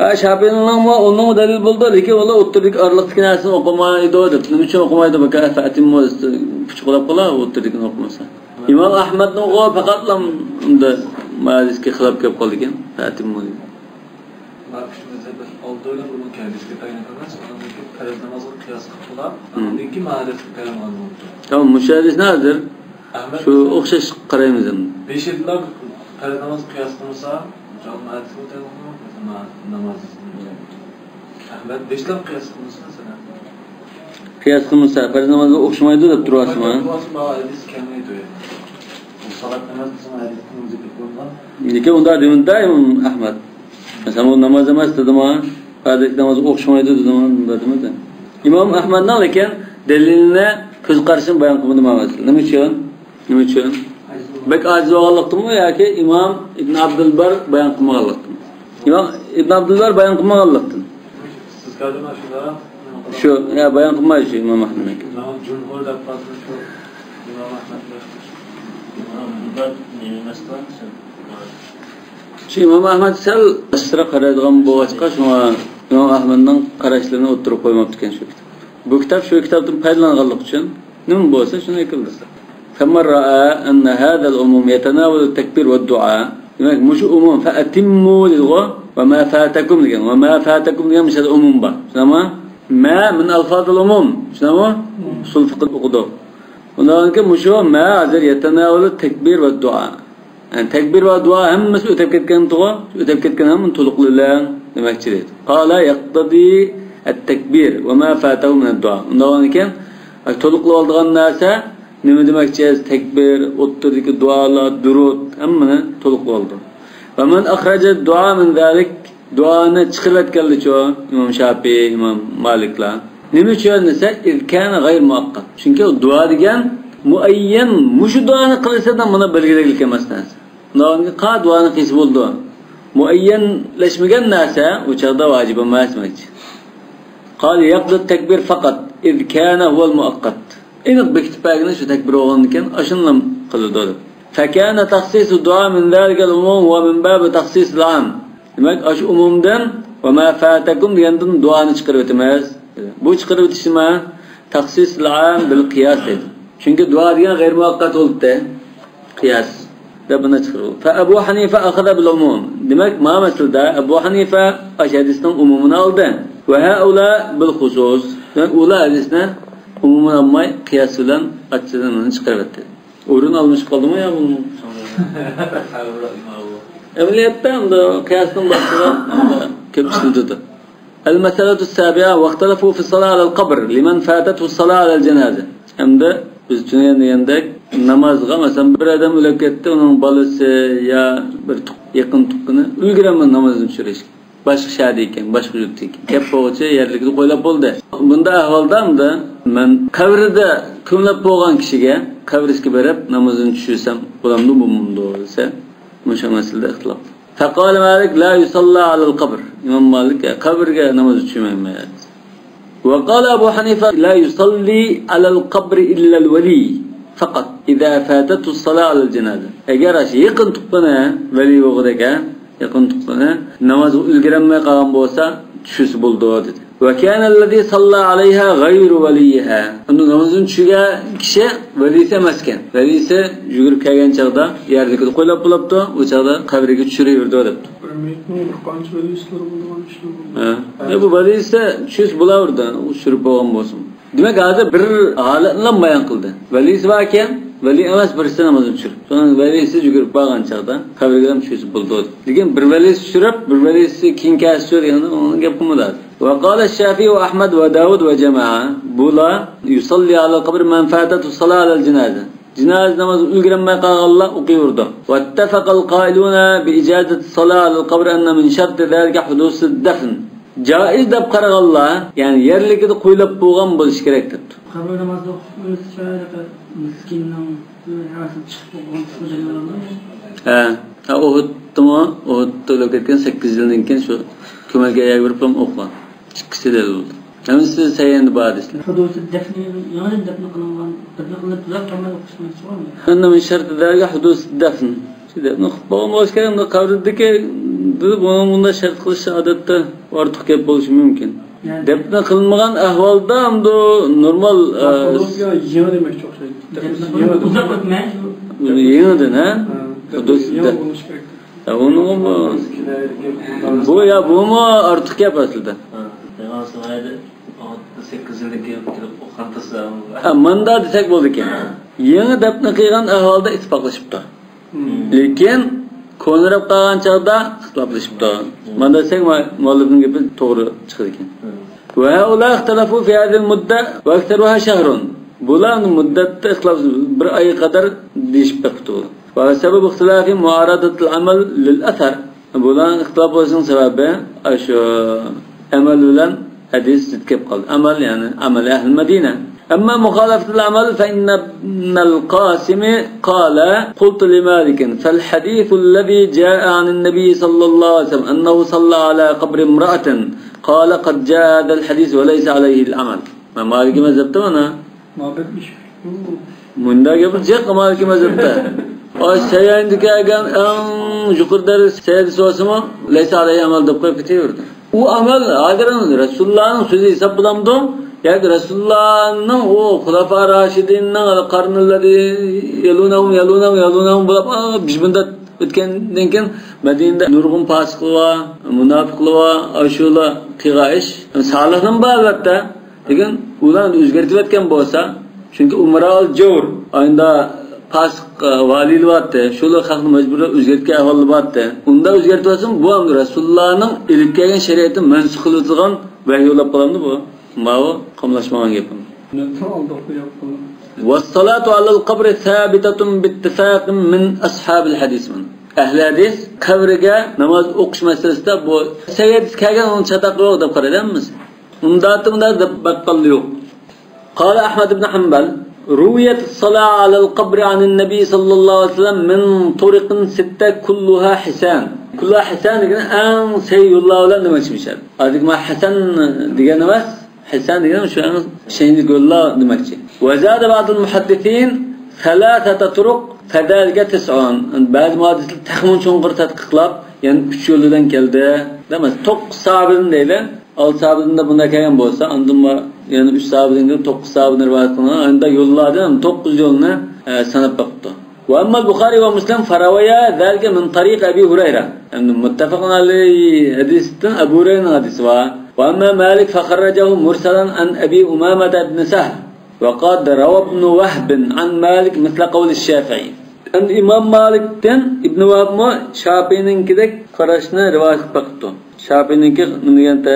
ھە، شاپىئىنىڭمۇ ئۇنىڭ دەلىل بولىدۇ، لېكىن ئۇلار ئوتتۇرىدىكى ئارىلىقتىكى نەرسىنى ئوقۇمايدۇ دەپ. نېمە ئۈچۈن ئوقۇمايدۇ؟ بۇ كەفە ئەتىممۇ پۇچۇقلاپ قالا ئوتتۇرىدىكىنى ئوقۇمىسا. ئىمام ئەھمەدنىڭغۇ پەقەتلا ئۇندا ما ھەدىسكە خىلاپ كېلىپ قالىدىكەن. فەتىممۇ دېگەن. ما ئۈچ مەزھەپ ئالدى بىلەن ئۇنىڭ ھەدىسكە تايىنىپ ئەمەس، ئاندىن كېيىن پەرز نامازغا قىياس قىلىپ، مم. ئاندىن كېيىن ما ھەدىسكە تايانغان بولىدۇ. تامام، مۇشۇ ھەدىسنى ھازىر ئەھمەد شۇ ئوخشاش قارايمىز ئەمدى. بېشىدىلا پەرز نامازغا قىياس قىلمىسا، ما ھەدىسكە تايانغان بولىدۇ، ما ناماز. ئەھمەد بېشىدىلا قىياس قىلمىسا، مەسىلەن. قىياس قىلمىسا، پەرز نامازغا ئوخشىمايدۇ دەپ تۇرۇۋاتىسىز ما؟ تۇرۇۋاتىسىز ما، ھەدىس كەلمەيدۇ يەنى. سالات ناماز قىلسا ھەدىستىن زىكىر قىلىنغان. لېكىن ئۇنداق دېمىدى ئىمام ئەھمەد. مەسىلەن، بۇ ناماز ئەمەس دېدىما، ئادەتتىكى نامازغا ئوخشىمايدۇ دېدىما، ئۇنداق دېمىدى. ئىمام ئەھمەدنىڭ لېكىن دەلىلىنى، كۆز قارىشىنى بايان قىلمىدى ما مەسىلە. نېمە ئۈچۈن؟ نېمە ئۈچۈن؟ بەك ئاجىز بولغانلىقتىنمۇ ياكى ئىمام ئىبن ئابدۇلبار بايان قىلمىغانلىقتىنمۇ؟ ئىمام ئىبن ئابدۇلبار بايان قىلمىغانلىقتىن. شۇ، يا، بايان قىلمايدۇ شۇ ئىمام ئەھمەدنىڭكى. ئىمام جۇمھۇر دەپ قالسا شۇ ئىمام ئەھمەد بىلەن. شۇ ئىمام ئەھمەد سەل ئاسراق قارايدىغان بولغاچقا، شۇڭا ئىمام ئەھمەدنىڭ قاراشلىرىنى ئوتتۇرىغا قويماپتىكەن شۇ كىتاب. بۇ كىتاب شۇ كىتابتىن پايدىلانغانلىقى ئۈچۈن نېمە بولسا شۇنى ئەكىلدى. فمن رأى أن هذا العموم يتناول التكبير والدعاء. دېمەك، مۇشۇ ئومۇم، فأتموا دېدىغۇ، وما فاتكم دېگەن. وما فاتكم دېگەن مۇشۇ يەردە ئومۇم بار. شۇنداقمۇ؟ ما من ألفاظ العموم. شۇنداقمۇ؟ ئۇسۇل فىقىھ ئوقۇدۇق. ئۇندىن كېيىن مۇشۇ ما ھازىر يتناول التكبير والدعاء. يەنى تەكبىر ۋە دۇئا ھەممىسى ئۆتۈپ كەتكەنتىغۇ، ئۆتۈپ كەتكەن ھەممىنى تولۇقلىۋېلىڭ دېمەكچى دەيدۇ. قال يقتضي التكبير وما فاته من الدعاء. ئۇنداق بولغاندىكىن، تولۇقلىۋالىدىغان نەرسە نېمە دېمەكچى؟ تەكبىر، ئوتتۇرىدىكى دۇئالار، دۇرۇت، ھەممىنى تولۇقلىۋالىدۇ. ومن أخرج الدعاء من ذلك، دۇئانى چىقىرىۋەتكەنلىچۇ؟ ئىمام شاپىئى، ئىمام مالىكلار. نېمە ئۈچۈن دېسە، إذ كان غير مؤقت. چۈنكى ئۇ دۇئا دېگەن مۇئەييەن، مۇشۇ دۇئانى قىلىسەن دەپ مانا بەلگىلىگلىك ئەمەس نەرسە. ئۇنداق بولغاندىكىن قا دۇئانى قىلسا بولىدۇ. مۇئەييەنلەشمىگەن نەرسە ئۇ چاغدا ۋاجىپ ئەمەس دېمەكچى. قال يقتضي التكبير فقط إذ كان هو المؤقت. ئېنىق بېكىتىپ بەرگىنى شۇ تەكبىر بولغاندىكىن ئاشۇنىلا قىلىدۇ دەپ. فكان تخصيص الدعاء من ذلك العموم هو من باب تخصيص العام. دېمەك، ئاشۇ ئومۇمدىن ۋە ما فاتەكۇم دېگەندىن دۇئانى چىقىرىۋېتىمىز. بۇ چىقىرىۋېتىش نېمە؟ تخصيص العام بالقياس دەيدۇ. چۈنكى دۇئا دېگەن غەيرىي مۇۋەققەت بولدى. قىياس. دەپ بۇنى چىقىرىۋېتىدۇ. فأبو حنيفة أخذ بالعموم. دېمەك، ما مەسىلىدە ئەبۇ ھەنىفە ئاشۇ ھەدىسنىڭ ئومۇمىنى ئالدى. وهؤلاء بالخصوص. دېمەك، ئۇلار ھەدىسنى ئومۇمىنى ئالماي، قىياس بىلەن ئاچىدىن بۇنى چىقىرىۋەتتى. ئورۇن ئالمىشىپ قالدىمۇ يا بۇنىڭ؟ ئەمەلىيەتتە ئەمدى قىياسنىڭ باشقىلار كۆپ ئىشلىتىدۇ. المسألة السابعة، واختلفوا في الصلاة على القبر لمن فاتته الصلاة على الجنازة. ئەمدى بىز چۈشەنگەن دېگەندەك، نامازغا، مەسىلەن، بىر ئادەم ئۆلۈپ كەتتى، ئۇنىڭ بالىسى يا بىر تۇغ-، يېقىن تۇغقىنى ئۈلگۈرەلمىدى نامازنى چۈشۈرۈشكە. باشقا شەھەردە ئىكەن، باشقا يۇرتتا ئىكەن. كەپ بولغۇچە يەرلىكىدە قويلاپ بولدى. بۇنداق ئەھۋالدا ئەمدى مەن قەبرىدە كۆمۈلۈپ بولغان كىشىگە قەبرىسىگە بېرىپ نامازنى چۈشۈرسەم بولامدۇ، بولمامدۇ دېسە، مۇشۇ مەسىلىدە ئىختىلاپ. فقال مالك لا يصلى على القبر. ئىمام مالىك، يا، قەبرىگە ناماز چۈشۈرمەيمەن. وقال أبو حنيفة لا يصلي على القبر إلا الولي فقط إذا فاتته الصلاة على الجنازة. ئەگەر ئاشۇ يېقىن تۇغقىنى ۋەلىي بولغۇدەك، ھە، يېقىن تۇغقىنى نامازغا ئۈلگۈرەلمەي قالغان بولسا، چۈشۈرسە بولىدۇ، دېدى. وكان الذي صلى عليها غير وليها. ئۇنى نامازنى چۈشۈرگەن كىشى ۋەلىسى ئەمەسكەن. ۋەلىسى يۈگۈرۈپ كەلگەن چاغدا يەرلىكىدە قويلاپ بولۇپتۇ، ئۇ چاغدا قەبرىگە چۈشۈرۈۋېرىدۇ دەپتۇ. بىر مېيىتنىڭ بىر قانچە ۋەلىسىلىرى بولىدىغان ئىشلار بولىدۇ. ھە. يا، بۇ ۋەلىسى چۈشۈرسە بولاۋېرىدۇ، ئۇ چۈشۈرۈپ بولغان بولسىمۇ. دېمەك، ھازىر بىر ھالەتنىلا بايان قىلدى. ۋەلىسى باركەن، ۋەلىي ئەمەس بىرسى نامازنى چۈشۈرۈپ، سوراڭ ۋەلىسى يۈگۈرۈپ بارغان چاغدا قەبرىگە ھەم چۈشۈرسە بولىدۇ. لېكىن بىر ۋەلىسى چۈشۈرۈپ، بىر ۋەلىسى كېيىن كەلسە چۈشۈر دېگەندە ئۇنىڭ گەپ قىلمىدى ھازىر. وقال الشافعي وأحمد وداود وجماعة، بۇلار يصلي على القبر من فاتته الصلاة على الجنازة، جىنازا نامازغا ئۈلگۈرەلمەي قالغانلار ئوقۇيۋېرىدۇ. واتفق القائلون بإجازة الصلاة على القبر أن من شرط ذلك حدوث الدفن. جائز دەپ قارىغانلار، يەنى يەرلىكىدە قويۇلۇپ بولغان بولۇشى كېرەك دەپتۇ. قەبرە نامازدا ئوقۇشمىز شۇ ھېلىقى مىسكىننىڭ ھەۋەسىدىن چىقىپ بولغان قىسمى دەلىل بولدىمۇ؟ ھە، ھە، ئۇھۇدتىمۇ، ئۇھۇدتا ئۆلۈپ كەتكەن سەككىز يىلدىن كېيىن شۇ كۆمۈلگە يەر بېرىپ ئوقۇغان. ئىككىسى دەلىل بولدى. ھەممىسى سەھىھىندە بار ھەدىسلەر. حدوث الدفن، يېڭىدىن دەپنە قىلىنغان، دەپنە قىلىنىپ تۇزاپ قالماي ئوقۇشمىز شۇ. أن من شرط ذلك حدوث الدفن. شۇ دەپنە قىلىپ بولغان بولۇشى كېرەك. بۇ قەبرىدىكى، بۇنىڭ بۇنداق شەرت قىلىش ئادەتتە ئارتۇق گەپ بولۇشى مۇمكىن. يەنى دەپنە قىلىنمىغان ئەھۋالدا ئەمدى نورمال، ئە، يېڭى دېمەكچى ئوخشايدۇ. دەپنە قىلىنىپ ئۇزاق ئۆتمەي شۇ يېڭىدىن، ھە؟ ھە، دەپنە يېڭى بولۇشى كېرەك. يا، ئۇنىڭغا بۇ، بۇ، يا، بۇمۇ ئارتۇق گەپ ئەسلىدە. ھە، پەيغەمبەر سەككىز يىلدىن كېيىن كېلىپ ئوقۇغان تۇرسا. ھە، مۇنداق دېسەك بولىدىكەن. يېڭى دەپنە قىلغان ئەھۋالدا ئىتتىپاقلىشىپتۇ. لېكىن كونىراپ قالغان چاغدا ئىختىلاپلىشىپتۇ. مانا دېسەك، مۇ-، مۇئەللىپنىڭ گېپى توغرا چىقىدىكەن. وهؤلاء اختلفوا في هذه المدة وأكثرها شهر. بۇلار مۇددەتتە ئىختىلاپ، بىر ئايغا قەدەر دېيىشىپ بېقىپتۇ. وسبب اختلافهم معارضة العمل للأثر. بۇلارنىڭ ئىختىلاپ بولۇشىنىڭ سەۋەبى، ئاشۇ ئەمەل بىلەن ھەدىس زىت كېلىپ قالدى. ئەمەل، يەنى ئەمەل ئەھلى مەدىنە. أما مخالفة العمل فإن ابن القاسم قال: قلت لمالك: فالحديث الذي جاء عن النبي صلى الله عليه وسلم أنه صلى على قبر امرأة، قال: قد جاء هذا الحديث وليس عليه العمل. مالىكىي مەزھەپتە مانا. مۇھەببەت ئىش. مۇنداق گەپ جىق مالىكىي مەزھەپتە. ئاي سەييەندە كەلگەن ئەڭ يۇقىرى دەرىجە سەييەدە سورىسىمۇ، لەيسە ئەلەيھى ئەمەل دەپ قويۇپ كېتىۋېرىدۇ. ئۇ ئەمەل ھازىر رەسۇلۇللانىڭ سۆزى ھېسابلىنامدۇ؟ ياكى رەسۇلۇللانىڭ ئۇ خۇلەفا راشىدىننىڭ قەرنىللەرى يەلۇنەھۇم، يەلۇنەھۇم، يەلۇنەھۇم بولۇپ، ئا، بىز بۇنداق ئۆتكەندىن كېيىن مەدىنىدە نۇرغۇن پاسىقلار بار، مۇناپىقلار بار، ئاشۇلار قىلغان ئىش. سالىھلار بار ئەلۋەتتە. لېكىن ئۇلار ئۆزگەرتىۋەتكەن بولسا، چۈنكى ئۇمراءۇل جەۋر، ئاينىدا پاسىق، ئە، ۋالىيلار بارتى، شۇلار خەقنى مەجبۇرلاپ ئۆزگەرتكەن ئەھۋاللار بارتى. ئۇنداق ئۆزگەرتىۋەتسىمۇ، بۇ ئەمدى رەسۇلۇللانىڭ ئېلىپ كەلگەن شەرىئەتنى مەنسۇخ قىلىۋېتىدىغان ۋەھىي بولۇپ قالامدۇ بۇ؟ ماۋۇ قاملاشمىغان گېپىم. والصلاة على القبر ثابتة باتفاق من أصحاب الحديث. ئەھلى ھەدىس قەبرىگە ناماز ئوقۇش مەسىلىسىدە بۇ سەھىھ ھەدىس كەلگەن، ئۇنىڭ چاتاقى يوق دەپ قارايدۇ ھەممىسى. ئۇنداقتا ئۇنداق دەپ باققانلىرى يوق. قال أحمد بن حنبل: رويت الصلاة على القبر عن النبي صلى الله عليه وسلم من طرق ستة كلها حسان. كلها حسان دېگەن ئەڭ سەھىھ يوللار بىلەن دېمەكچىمىش. ھازىرقى مانا ھەسەن دېگەن ئەمەس، ھەسەن دېگەن شۇ ئەڭ ئىشەنچلىك يوللار دېمەكچى. وزاد بعض المحدثين ثلاثة طرق فذلك تسع. بەزى مۇھەددىسلەر تېخىمۇ چوڭقۇر تەتقىقلاپ، يەنە ئۈچ يولدىن كەلدى. دېمەس، توققۇز ساھابىدىن دەيلى. ئالتە ساھابىدىن بۇنداق كەلگەن بولسا، ئاندىن بار، يەنە ئۈچ ساھابىدىن كېيىن توققۇز ساھابىدىن رىۋايەت قىلىنغان. ئاندىن يوللاردىن توققۇز يولنى، ئە، ساناپ باقىپتۇ. وأما البخاري ومسلم فروايا ذلك من طريق أبي هريرة. ئەمدى مۇتتەپەقۇن ئەلەيھى ھەدىستىن ئەبۇ ھۇرەيرىنىڭ ھەدىسى بار. وأما مالك فخرجه مرسلا عن أبي أمامة بن سهل. وقد روى ابن وهب عن مالك مثل قول الشافعي. ئەمدى ئىمام مالىكتىن ئىبن ۋەھبمۇ شاپىئىنىڭكىدەك قاراشنى رىۋايەت قىلىپ باقىپتۇ. شاپىئىنىڭكى نېمە دېگەنتى؟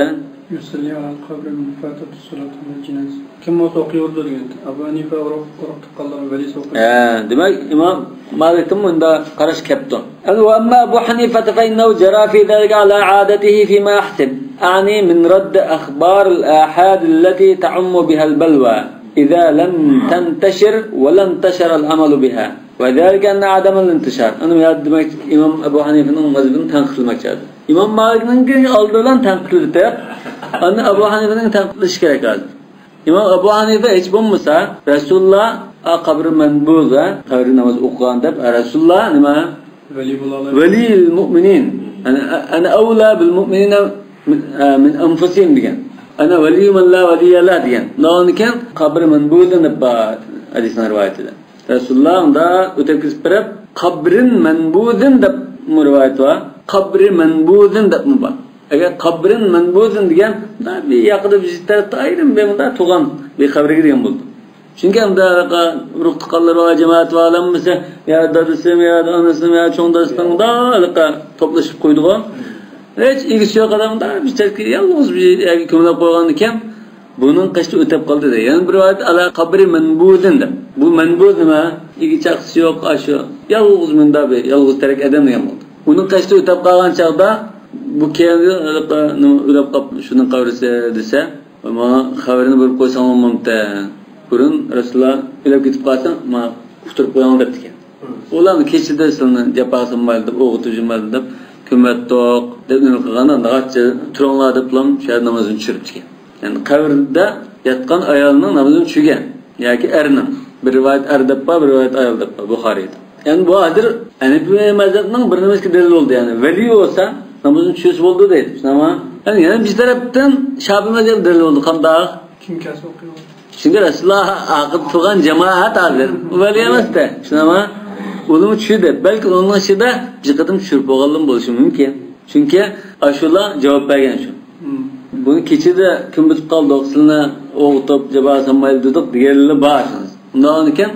يصلي على القبر من فاتته الصلاة على الجنازة. كىم بولسا ئوقۇيۋېرىدۇ دېگەنتى. ئەبۇ ھەنىفە ئۇرۇق، ئۇرۇق تۇغقانلىرى ۋەلىسى ئوقۇيدۇ. ھە، دېمەك، ئىمام مالىكتىنمۇ مۇنداق قاراش كەپتۇ. أما أبو حنيفة فإنه جرى في ذلك على عادته فيما أحسب، أعني من رد أخبار الآحاد التي تعم بها البلوى إذا لم تنتشر ولا انتشر العمل بها. وذلك أن عدم الانتشار. ئەنە بۇ يەردە دېمەك، ئىمام ئەبۇ ھەنىفىنىڭ مەزھىپىنى تەنقىدلىمەكچى ھازىر. ئىمام مالىكنىڭكى ئالدى بىلەن تەنقىدلىتىپ، ئاندىن ئەبۇ ھەنىفىنىڭ تەنقىدلىشى كېرەك ھازىر. ئىمام ئەبۇ ھەنىفە ھېچ بولمىسا، رەسۇلۇللا، ئا، قەبرى مەنبۇزە، قەبرى ناماز ئوقۇغان دەپ، ئا، رەسۇلۇللا نېمە؟ ۋەلىي بولالايدۇ. ۋەلىيۇل مۇئمىنىن. يەنى، ئەنە ئەۋلا بىل مۇئمىنىنە مىن، ئا، مىن ئەنفۇسىھىم دېگەن. ئەنە ۋەلىيۇ مەن لا ۋەلىيە لا دېگەن. ئۇنىڭدىن كېيىن قەبرى مەنبۇزە دەپ بار ھەدىسنىڭ رىۋايىتىدە. رەسۇلۇللا ئۇندا ئۆتەپ كېتىپ بېرىپ، قەبرىن مەنبۇزىن دەپمۇ رىۋايەت بار، قەبرى مەنبۇزىن دەپمۇ بار. ئەگەر قەبرىن مەنبۇزىن دېگەن، بىر ياقىدا بىر تەرەپتە ئايرىم بىر مۇنداق تۇغان بىر قەبرىگە دېگەن بولىدۇ. چۈنكى ئەمدى ھېلىقى ئۇرۇق تۇغقانلىرى بار، جامائەت بار، ھەممىسى يا دادىسىمۇ، يا ئانىسىمۇ، يا چوڭ دادىسىنىڭ مۇنداق ھېلىقى توپلىشىپ قويىدىغۇ. ھېچ ئىگىسى يوق ئادەم بىر چەتكە يالغۇز بىر يەرگە كۆمۈلۈپ قويغاندىكىن، بۇنىڭ قېشىدا ئۆتۈپ قالدى دەيدۇ. يەنە بىر رىۋايەت، ئالا قەبرى مەنبۇزىن دەپ. بۇ مەنبۇز نېمە؟ ئىگە چاقىسى يوق، ئاشۇ يالغۇز مۇندا بىر يالغۇز تەرەك ئادەم دېگەن بولدى. ئۇنىڭ قېشىدا ئۆتۈپ قالغان چاغدا، بۇ كېيىن ئۆلۈپ قاپتۇ، شۇنىڭ قەبرىسى دېسە، ماڭا خەۋىرىنى بېرىپ قويساڭ بولمامتى؟ بۇرۇن رەسۇلۇللا ئۆلۈپ كېتىپ قالسا، ماڭا ئۇقتۇرۇپ قويۇڭ دەپتىكەن. ئۇلارنى كېچىدە سىلىنى جاپا قىلمايلى دەپ، ئوغۇتۇپ يۈرمەيلى دەپ، كۆمۈۋەتتۇق دەپ نېمە قىلغاندا، ناغاچچە تۇرۇڭلار دەپلا شۇ يەردە نامازىنى چۈشۈرۈپتىكەن. يەنى قەبرىدە ياتقان ئايالنىڭ نامىزىنى چۈشۈرگەن ياكى ئەرنىڭ. بىر رىۋايەت ئەر دەپ بار، بىر رىۋايەت ئايال دەپ بار بۇخارىيدا. يەنى بۇ ھازىر ھەنىفىي مەزھەپنىڭ بىر نېمىسىگە دەلىل بولدى. يەنى ۋەلىي بولسا نامىزىنى چۈشۈرسە بولىدۇ دەيدۇ. شۇنداقمۇ؟ يەنى يەنە بىر تەرەپتىن شافىئىي مەزھەپ دەلىل بولدى. قانداق؟ كىم كەلسە ئوقۇيدۇ. چۈنكى رەسۇلۇللا ھەققىدە تۇرغان جامائەت ھازىر. ئۇ ۋەلىي ئەمەستە. شۇنداقمۇ؟ ئۇنىمۇ چۈشۈردى. بەلكى ئۇنىڭ ئىچىدە بىر قېتىم چۈشۈرۈپ بولغانلىرىمۇ بولۇشى مۇمكىن. چۈنكى ئاشۇلار جاۋاب بەرگەن شۇ. بۇنى كېچىدە كۆمۈۋېتىپ قالدۇق، سىلىنى ئوغۇتۇپ، جاپا سالمايلى دېدۇق دېگەنلەر بار. ئۇنداق ئىكەن،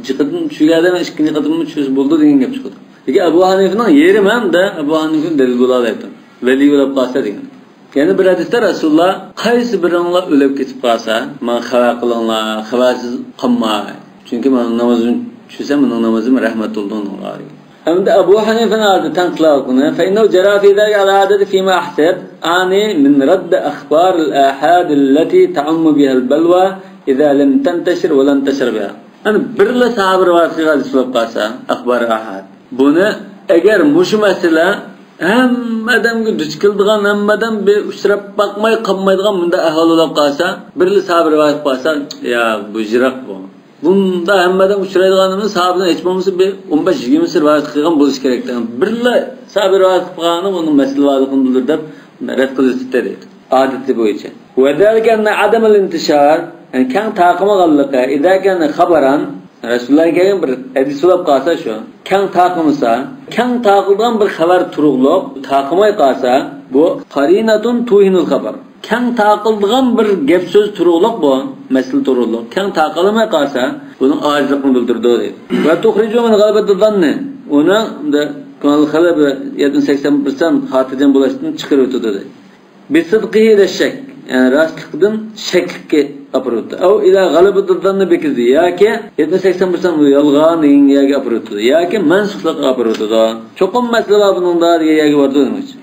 بىر قېتىم چۈشۈرگەندە ئىككىنچى قېتىممۇ چۈشۈرسە بولىدۇ دېگەن گەپ چىقىدۇ. لېكىن ئەبۇ ھەنىفىنىڭ يېرىمى ھەمدە ئەبۇ ھەنىفىنىڭ دەلىلى بولالايدۇ. ۋەلىي بولۇپ قالسا دېگەن. يەنە بىر ھەدىستە رەسۇلۇللا، قايسى بىرىڭلار ئۆلۈپ كېتىپ قالسا، ماڭا خەۋەر قىلىڭلار، خەۋەرسىز قالماي. چۈنكى مېنىڭ نامىزىم چۈشسە، مېنىڭ نامىزىم رەھمەت بولىدۇ ئۇنىڭغا دېگەن. ئەمدى ئەبۇ ھەنىفەنى ھازىر تەنقىدلەۋاتقىنى، فإنه جرى في ذلك على عادته فيما أحسب، أعني من رد أخبار الآحاد التي تعم بها البلوى إذا لم تنتشر ولا انتشر بها. يەنى بىرلا ساھابە رىۋايەت قىلغان ھەدىس بولۇپ قالسا، ئەخبار ئاھاد. بۇنى ئەگەر مۇشۇ مەسىلە ھەممە ئادەمگە دۇچ كېلىدىغان، ھەممە ئادەم بىر ئۇچراپ باقماي قالمايدىغان مۇنداق ئەھۋال بولۇپ قالسا، بىرلا ساھابە رىۋايەت قىلىپ قالسا، يا، بۇ يىراق بۇ. بۇنداق ھەممە ئادەم ئۇچرايدىغان ئەمەس، ساھابىدىن ھېچ بولمىسا بىر ئون بەش يىگىرمىسى رىۋايەت قىلغان بولۇشى كېرەك. بىرلا ساھابە رىۋايەت قىلىپ قالغاندا بۇنىڭ مەسىلە بارلىقىنى بىلدۈرىدۇ دەپ رەت قىلىۋېتىپتۇ دەيدۇ. ئادىتى بويىچە. وذلك أن عدم الانتشار، يەنى كەڭ تارقىمىغانلىقى، إذا كان خبرا، رەسۇلۇللاھتىن كەلگەن بىر ھەدىس بولۇپ قالسا شۇ، كەڭ تارقىمىسا، كەڭ تارقىلىدىغان بىر خەۋەر تۇرۇقلۇق تارقىماي قالسا، بۇ قرينة توهن الخبر. كەڭ تارقىلىدىغان بىر گەپ سۆز تۇرۇقلۇق بۇ، مەسىلە تۇرۇقلۇق. كەڭ تارقالماي قالسا، بۇنىڭ ئاجىزلىقنى بىلدۈرىدۇ دەيدۇ. وتخرج من غلبة الظن، ئۇنى كۆڭۈل غەلىبە يەتمىش سەكسەن پىرسەنت خاتىرجەم بولۇشتىن چىقىرىۋېتىدۇ دەيدۇ. بصدقه إلى الشك، يەنى راستلىقىدىن شەكلىككە ئاپىرىۋېتىدۇ. أو إلى غلبة الظن بالكذب، ياكى يەتمىش سەكسەن پىرسەنت يالغان دېگەن يەرگە ئاپىرىۋېتىدۇ. ياكى مەنسۇخلۇققا ئاپىرىۋېتىدۇ. چوقۇم مەسىلە بار بۇنىڭدا دېگەن يەرگە بارىدۇ دېمەكچى.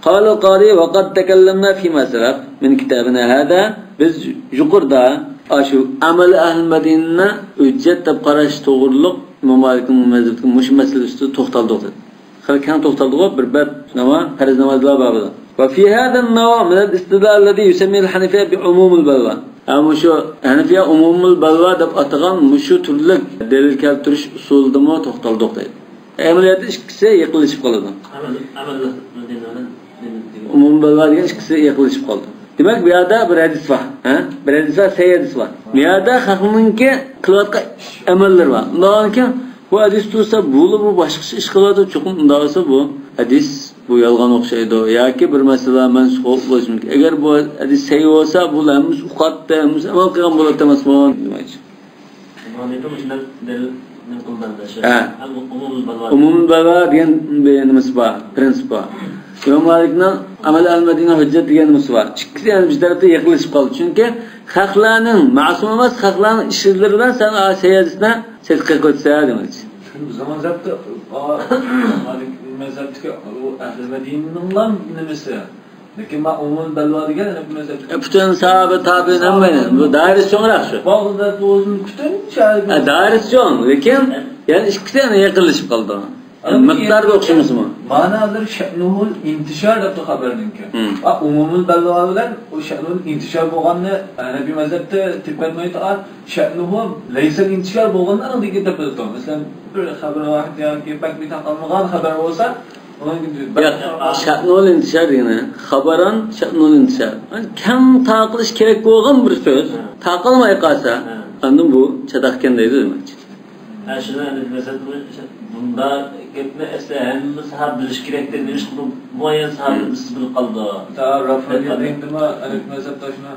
قال القاضي وقد تكلمنا فيما سلف من كتابنا هذا، بىز يۇقىرىدا ئاشۇ ئەمەل ئەھلى مەدىنىنى ھۆججەت دەپ قاراش توغرۇلۇق ئىمام مالىكنىڭ مەزھىپىدىكى مۇشۇ مەسىلە ئۈستىدە توختالدۇق دېدى. خېلى كەڭ توختالدىغۇ، بىر بەپ، نېمە، پەرز نامازلار بابىدا. وفي هذا النوع من الاستدلال الذي يسميه الحنفية بعموم البلوى. ھە، مۇشۇ ھەنىفىيە ئومۇمۇل بەلۋا دەپ ئاتىغان مۇشۇ تۈرلۈك دەلىل كەلتۈرۈش ئۇسۇلىدىمۇ توختالدۇق دەيدۇ. ئەمەلىيەتتە ئىككىسى يېقىنلىشىپ قالىدۇ. ئەمەل، ئەمەل دېگەن بىلەن دېمەك دېگەن. ئومۇمۇل بەلۋا دېگەن ئىككىسى يېقىنلىشىپ قالدى. دېمەك، بۇ يەردە بىر ھەدىس بار، ھە؟ بىر ھەدىس بار، سەھىھ ھەدىس بار. بۇ يەردە خەلقنىڭكى قىلىۋاتقان ئەمەللىرى بار. ئۇنداقكەن، بۇ ھەدىس تۇرسا، بۇلار بۇ باشقىچە ئىش قىلىۋاتىدۇ. چوقۇم ئۇنداق بولسا، بۇ ھەدىس بۇ يالغان ئوخشايدۇ. ياكى بىر مەسىلە مەنسۇخ بولۇشى مۇمكىن. ئەگەر بۇ ھەدىس سەھىھ بولسا، بۇلار ھەممىسى ئۇقاتتى، ھەممىسى ئەمەل قىلغان بولاتتى ئەمەسمۇ؟ دېمەكچى. ئىمام ھەنىفە مۇشۇنداق دەلىل نېمە قىلدى ئەمدى شۇ؟ ھە. ئومۇمۇل بەلۋا. ئومۇمۇل بەلۋا دېگەن بىر نېمىسى بار، پرىنسىپ بار. ئىمام مالىكنىڭ ئەمەل ئەل مەدىنە ھۆججەت دېگەن نېمىسى بار. ئىككىسى يەنە بىر تەرەپتە يېقىنلىشىپ قالدى. چۈنكى خەقلەرنىڭ، مەسۇم ئەمەس خەقلەرنىڭ ئىش ئىزلىرى بىلەن سەن سەھىھ ھەدىسنى سەدىقە قىلىۋەتسە دېمەكچى. بىزنىڭ مەزھەپتە، مالىك مەزھەپتىكى ئۇ ئەھلى مەدىنىنىڭلا نېمىسى. لېكىن مەن ئومۇمۇل بەلۋا دېگەن ھەنەفىي مەزھەپتىكى. ئە، پۈتۈن ساھابە، تابىئىن، ھەممەيلەن. بۇ دائىرىسى چوڭراق شۇ. باغداد ئۆزىنىڭ پۈتۈن شەھىرى. ئە، دائىرىسى چوڭ، لېكىن يەنە ئىككىسى يەنە يېقىنلىشىپ قالىدۇ. ئەنە مىقداردا ئوخشىمىسىمۇ؟ مانا ھازىر شەنۇل ئىنتىشار دەپتۇ خەبەرنىڭكى. ھىم. ئا، ئومۇمۇل بەلۋا بىلەن ئۇ شەنۇل ئىنتىشار بولغاننى ھەنەفىي مەزھەپتە تېپىۋەتمەيدۇ. ئا، شەنۇل لەيسەل ئىنتىشار بولغاننى ئاندىن كېيىن تېپىۋېتىدۇ. مەسىلەن، بىر خەۋەر ۋاھىد ياكى بەك بىر تارقالمىغان خەۋەر بولسا، ئۇنىڭ ياق، شەنۇل ئىنتىشار دېگىنى خەبەرەن شەنۇل ئىنتىشار. يەنى كەڭ تارقىلىش كېرەك بولغان بىر سۆز، ھە. تارقالماي قالسا، ھە. ئاندىن بۇ چاتاقكەن دەيدۇ دېمەكچى. ھە، شۇنى ئەمدى مەسىلەن، بۇنداق گەپنى ئەسلى ھەممە ساھابە بىلىشى كېرەك دەيدۇ. نېمىشقا بۇ مۇئەييەن ساھابە بىلسە بىلىپ قالىدۇ؟ مىسال، رافىلى دەيدىمۇ، ئەنەفىي مەزھەپدە شۇنى.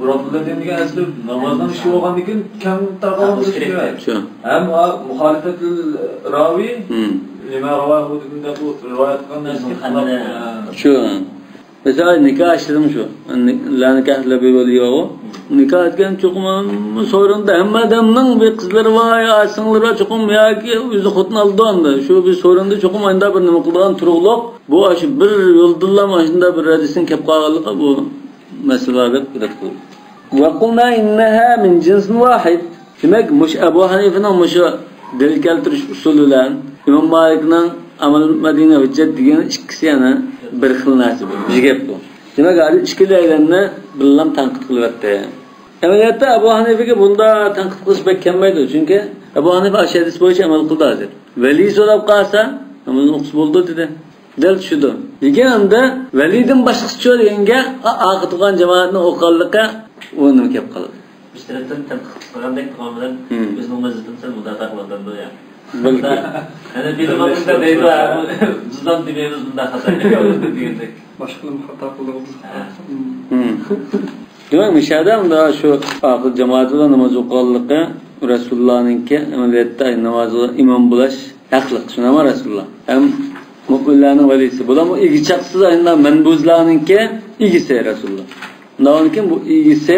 رافىلى دېگەن ئەسلى نامازنىڭ ئىشى بولغاندىكىن كەڭ تارقالغان بولۇشى كېرەك. شۇ. ھەم مۇخالىپەتۇل راۋى، ھىم. لما رواه دېگەندە بۇ رىۋايەت قىلغان نەرسىگە خىلاپ. شۇ. مىسال، نىكاھ ئىشلىدىم شۇ. لا نىكاھ ئىللا بىۋەلىيىغۇ. نىكاھ ئېيتكەن چوقۇم سورۇندا ھەممە ئادەمنىڭ بىر قىزلىرى بار، يا سىڭلىرى بار، چوقۇم ياكى ئۆزى خوتۇن ئالىدۇ ئاندا. شۇ بىر سورۇندا چوقۇم ئاندا بىر نېمە قىلىدىغان تۇرۇقلۇق. بۇ ئاشۇ بىر يولدىنلا مانا شۇنداق بىر ھەدىستىن كەپ قالغانلىقى بۇ مەسىلە دەپ رەت قىلدى. وقلنا إنها من جنس واحد. دېمەك، مۇشۇ ئەبۇ ھەنىفىنىڭ مۇشۇ دەلىل كەلتۈرۈش ئۇسۇلى بىلەن ئىمام مالىكنىڭ ئەمەل مەدىنە ھۆججەت دېگەن ئىككىسى يەنە بىر خىل نەرسە، بىر گەپ بۇ. دېمەك، ھازىر ئىككىلەيلەننى بىللەم تەنقىد قىلىۋەتتى. ئەمەلىيەتتە ئەبۇ ھەنىفىگە بۇنداق تەنقىد قىلىش بەك كەلمەيدۇ، چۈنكى ئەبۇ ھەنىفە ئاشۇ ھەدىس بويىچە ئەمەل قىلدى ھازىر. ۋەلى سوراپ قالسا، نامازنى ئوقۇسا بولىدۇ دېدى. دەل چۈشىدۇ. لېكىن ئەمدى ۋەلىدىن باشقىسى دېگەنگە، ئا-، ئارقا تۇرغان جامائەتنىڭ ئوقۇغانلىقى ئۇ نېمە كەپ قالىدۇ. بىر تەرەپتىن تەنقىد قىلغاندەك قىلغان بىلەن، مم، ئۆزىنىڭ ۋەزىپىسىنى سەل مۇداپىئە قىلىۋاتامدۇ يا؟ بەلكى. يەنە بىلىۋالمىسا دەيدۇ، بىزلام دېمەيمىز بۇنداق خاتا دېگەندەك. باشقىلارمۇ خاتا قىلىدۇ. ھە. مم. مم. دېمەك، مۇشۇ يەردە مۇنداق شۇ ئاخىر جامائەت بىلەن ناماز ئوقۇغانلىقى رەسۇلۇللانىڭكى ئەمەلىيەتتە نامازغا ئىمام بولاش ھەقلىق، شۇنداقمۇ رەسۇلۇللا؟ ھەم مۆمىنلەرنىڭ ۋەلىسى. بۇلارمۇ ئىگە چاقىسىز ئاينا مەنبۇزلارنىڭكى ئىگىسى رەسۇلۇللا. ئۇنداقتىن كېيىن بۇ ئىگىسى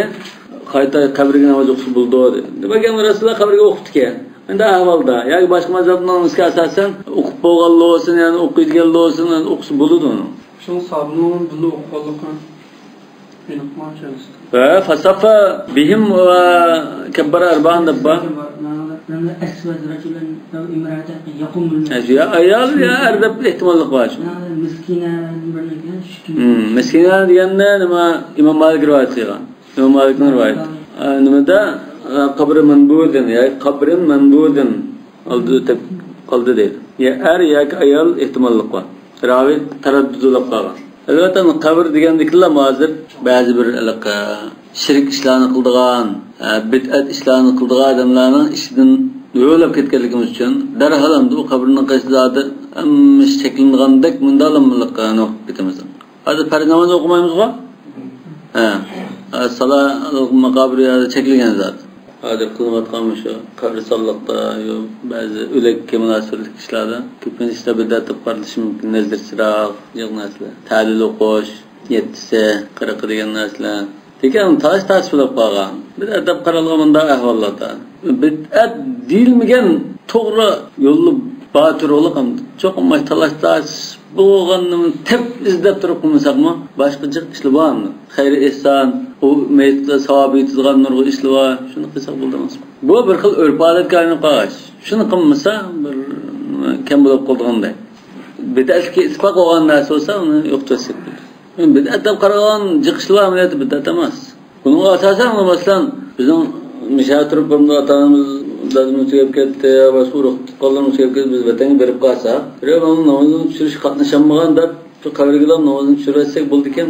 قايتا قەبرىگە ناماز ئوقۇسا بولىدۇ دېدى. دېمەك، ئەمدى رەسۇلۇللا قەبرىگە ئوقۇپتىكەن. ئەمدى ئەھۋالدا ياكى باشقا مەزھەپنىڭ ئىسكا ئاساسەن ئوقۇپ بولغانلا بولسۇن، يەنى ئوقۇيدىغانلا بولسۇن، ئوقۇسا بولىدۇ ئۇنىڭ. شۇڭا سابىنىڭ بىللە ئوقۇغانلىقى ئېنىقمۇ شۇ؟ ۋە فەسەفە بىھىم ۋە كەببەرە ئەربەئەن دەپ بار. ئەسۋەد رەجۇلەن ئەۋ ئىمرەئەتەن يەقۇمۇل مەسجىد. يا ئايال، يا ئەر دەپ ئېھتىماللىق بار. مىسكىنە بىر نېمە، شۇ كىم؟ مىسكىنە دېگەندە نېمە؟ ئىمام مالىك رىۋايەت قىلغان. ئىمام مالىكنىڭ رىۋايىتى. ئە، نېمىدە؟ ئە، قەبرى مەنبۇزىن، يا قەبرىن مەنبۇزىن. ئالدىدا دەپ قالدى دەيدۇ. يا ئەر ياكى ئايال ئېھتىماللىق بار. راۋى تەرەددۇت بولۇپ قالغان. ئەلۋەتتە، قەبرە دېگەندىكىنلا ھازىر بەزى بىر ھېلىقى شىرك ئىشلارنى قىلىدىغان، ئە، بىدئەت ئىشلارنى قىلىدىغان ئادەملەرنىڭ ئىشىدىن ھۆرلەپ كەتكەنلىكىمىز ئۈچۈن، دەرھال ئەمدى ئۇ قەبرىنىڭ قېشىدا ھەممە ئىش چەكلىنىدىغاندەك مۇنداقلا مۇنداق نوقۇپ كېتىمىز. ھازىر پەرز ناماز ئوقۇمايمىزغۇ؟ ھە. سالا ماقابىر يەردە چەكلىگەن زات. ھازىر قىلىنىۋاتقان مۇشۇ قەبرىستانلىقتا، يو، بەزى ئۆلەككە مۇناسىۋەتلىك ئىشلاردا كۆپىنچە ئىشلار بىدئەت دەپ قارىلىشى مۇمكىن. نەزىر چىراغ، جىق نەرسىلەر. تەھلىل ئوقۇش، يەتتىسى، قىرىقى دېگەن نەرسىلەر. لېكىن تاش تاش بولۇپ قالغان. بىدئەت دەپ قارالغان مۇنداق ئەھۋاللاردا. بىدئەت دېيىلمىگەن توغرا يولدا بار تۇرۇقلۇق ئەمدى. چوقۇم تالاش تاش بولغاننى تېپىپ ئىزدەپ تۇرۇپ قىلمىساقمۇ، باشقا جىق ئىشلار بار ئەمدى. خەير ئېھسان، ئۇ مەيتكە ساۋاب يېتىدىغان نۇرغۇن ئىشلار بار. شۇنى قىلساق بولىدۇ ئەمەسمۇ؟ بۇ بىر خىل ئۆرپ-ئادەتكە ئايلىنىپ قالغاچ، شۇنى قىلمىسا بىر كەم بولۇپ قالىدىغاندەك. بىدئەتكە ئىتتىپاق بولغان نەرسە بولسا، ئۇنى يوقىتىۋەتسەك بولىدۇ. بىدئەت دەپ قارىغان جىق ئىشلار ئەمەلىيەتتە بىدئەت ئەمەس. بۇنىڭغا ئاساسەن، مەسىلەن، بىزنىڭ مىشەدە تۇرۇپ بۇرۇندا ئاتا-ئانىمىز، دادىمىز تۈگەپ كەتتى، باشقا ئۇرۇق تۇغقانلىرىمىز تۈگەپ كەتتى، بىز ۋەتەنگە بېرىپ قالساق، بىرەر نامازنى چۈشۈرۈشكە قاتنىشالمىغان دەپ، شۇ قەبرىگىلا نامازنى چۈشۈرۈۋەتسەك بولىدىكەن،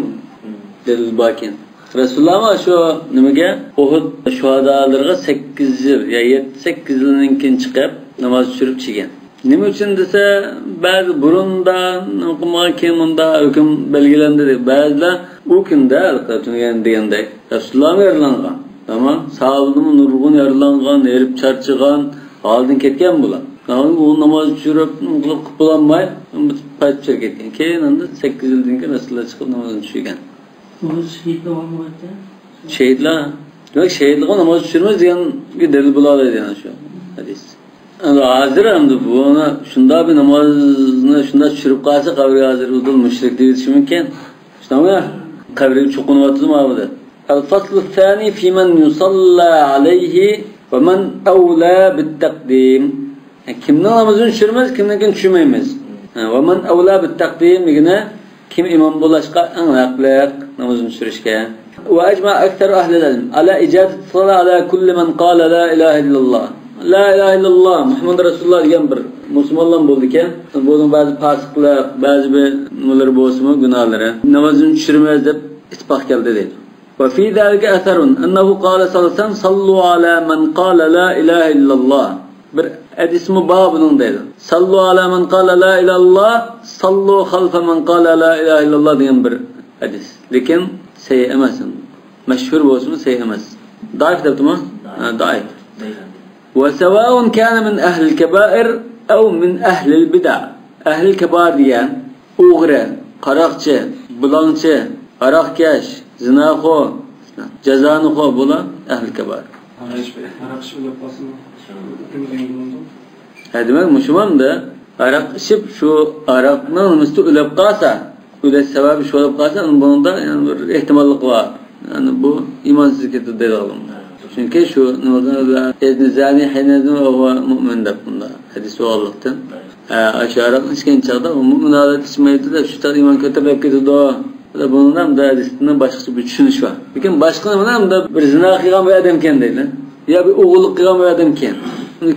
دەلىل باركەن. رەسۇلۇللا شۇ نېمىگە، ئۇھۇد شۇھادالىرىغا سەككىز يىل يا يەتتە، سەككىز يىلدىن كېيىن چىقىپ ناماز چۈشۈرۈپ چىگەن. نېمە ئۈچۈن دېسە، بەزى بۇرۇندا نېمە قىلمىغان، كېيىن مۇندا ھۆكۈم بەلگىلەندى دەپ. بەزىلەر ئۇ كۈندە، تۈنۈگۈن دېگەندەك، رەسۇلۇللامۇ يارىلانغان. ئەمما ساھابىدىنمۇ نۇرغۇن يارىلانغان، ھېرىپ چارچىغان، ھالىدىن كەتكەن بۇلار. ئۇ ناماز چۈشۈرۈپ، نېمە قىلىپ، قىلىپ بولالماي، قايتىپ چۈشۈپ كەتكەن. كېيىن ئەمدى سەككىز يىلدىن كېيىن رەسۇلۇللا چىقىپ نامازنى چۈشۈرگەن. ئۇ شېھىتلەر بارمۇ بۇ يەردە؟ شېھىتلەر. دېمەك، شېھىتلەرگە ناماز چۈشۈرمەيدۇ دېگەنگە دەلىل بولالايدۇ يەنە شۇ ھەدىس. ئەمدى ھازىر ئەمدى بۇنى شۇنداق بىر نامازنى شۇنداق چۈشۈرۈپ قالسا، قەبرىگە ھازىر ئۇدۇل مۇشرىك دېيىلىشى مۇمكىن. شۇنداقمۇ؟ قەبرىگە چوقۇنۇۋاتىدۇ ماۋۇدا. الفصل الثاني في من يصلى عليه ومن أولى بالتقديم. كىمنىڭ نامىزىنى چۈشۈرىمىز، كىمنىڭكىنى چۈشۈرمەيمىز. ھە، ومن أولى بالتقديم دېگىنى كىم ئىمام بولۇشقا ئەڭ ھەقلىق نامىزىنى چۈشۈرۈشكە. وأجمع أكثر أهل العلم على إجازة الصلاة على كل من قال لا إله إلا الله. لا إله إلا الله محمد رسول الله دېگەن بىر مۇسۇلمانلار بولىدىكەن. بۇنىڭ بەزى پاسىقلىق، بەزى بىر نېمىلىرى بولسىمۇ، گۇناھلىرى. نامىزىنى چۈشۈرىمىز دەپ ئىتتىپاق كەلدى دەيدۇ. وفي ذلك أثر أنه قال صلى الله عليه وسلم صلوا على من قال لا إله إلا الله. بىر ھەدىسمۇ بار بۇنىڭ دەيدۇ. صلوا على من قال لا إله إلا الله، صلوا خلف من قال لا إله إلا الله دېگەن بىر ھەدىس. لېكىن سەھىھ ئەمەس. مەشھۇر بولسىمۇ سەھىھ ئەمەس. زەئىپ دەپتىمۇ؟ ھە، زەئىپ. وسواء كان من أهل الكبائر أو من أهل البدع. ئەھلى كابائىر دېگەن ئوغرى، قاراقچى، بۇلاڭچى، ھاراقكەش، زىناخور، جازانىخور، بۇلار ئەھلى كابائىر. ھاراق ئىچىپ، ھاراق ئىچىپ ئۆلۈپ قالسىمۇ، ھە، دېمەك، مۇشۇ بولامدۇ؟ ھاراق ئىچىپ، شۇ ھاراقنىڭ نېمىسىدە ئۆلۈپ قالسا، ئۆلۈش سەۋەبى شۇ بولۇپ قالسا، بۇنىڭدا يەنە بىر ئېھتىماللىق بار. يەنى بۇ ئىمانسىز كېتىدۇ دەيدىغان. چۈنكى شۇ نېمىدىن يەزنى زانى ھىينەئىزىن ۋە ھۇۋە مۇئمىن دەپ بۇندا ھەدىس بولغانلىقتىن. ھە، ئاشۇ ھاراقنى ئىچكەن چاغدا ئۇ مۇئمىن ھالەتتە ئىچمەيدۇ دەپ، شۇ چاغدا ئىمان كۆتۈرۈلۈپ كېتىدۇ. بۇنىڭدا ھەم بۇ ھەدىستىن باشقىچە بىر چۈشىنىش بار. لېكىن باشقىنى بىلەن بىر زىنا قىلغان بىر ئادەمكەن دەيدۇ. يا بىر ئوغرىلىق قىلغان بىر ئادەمكەن.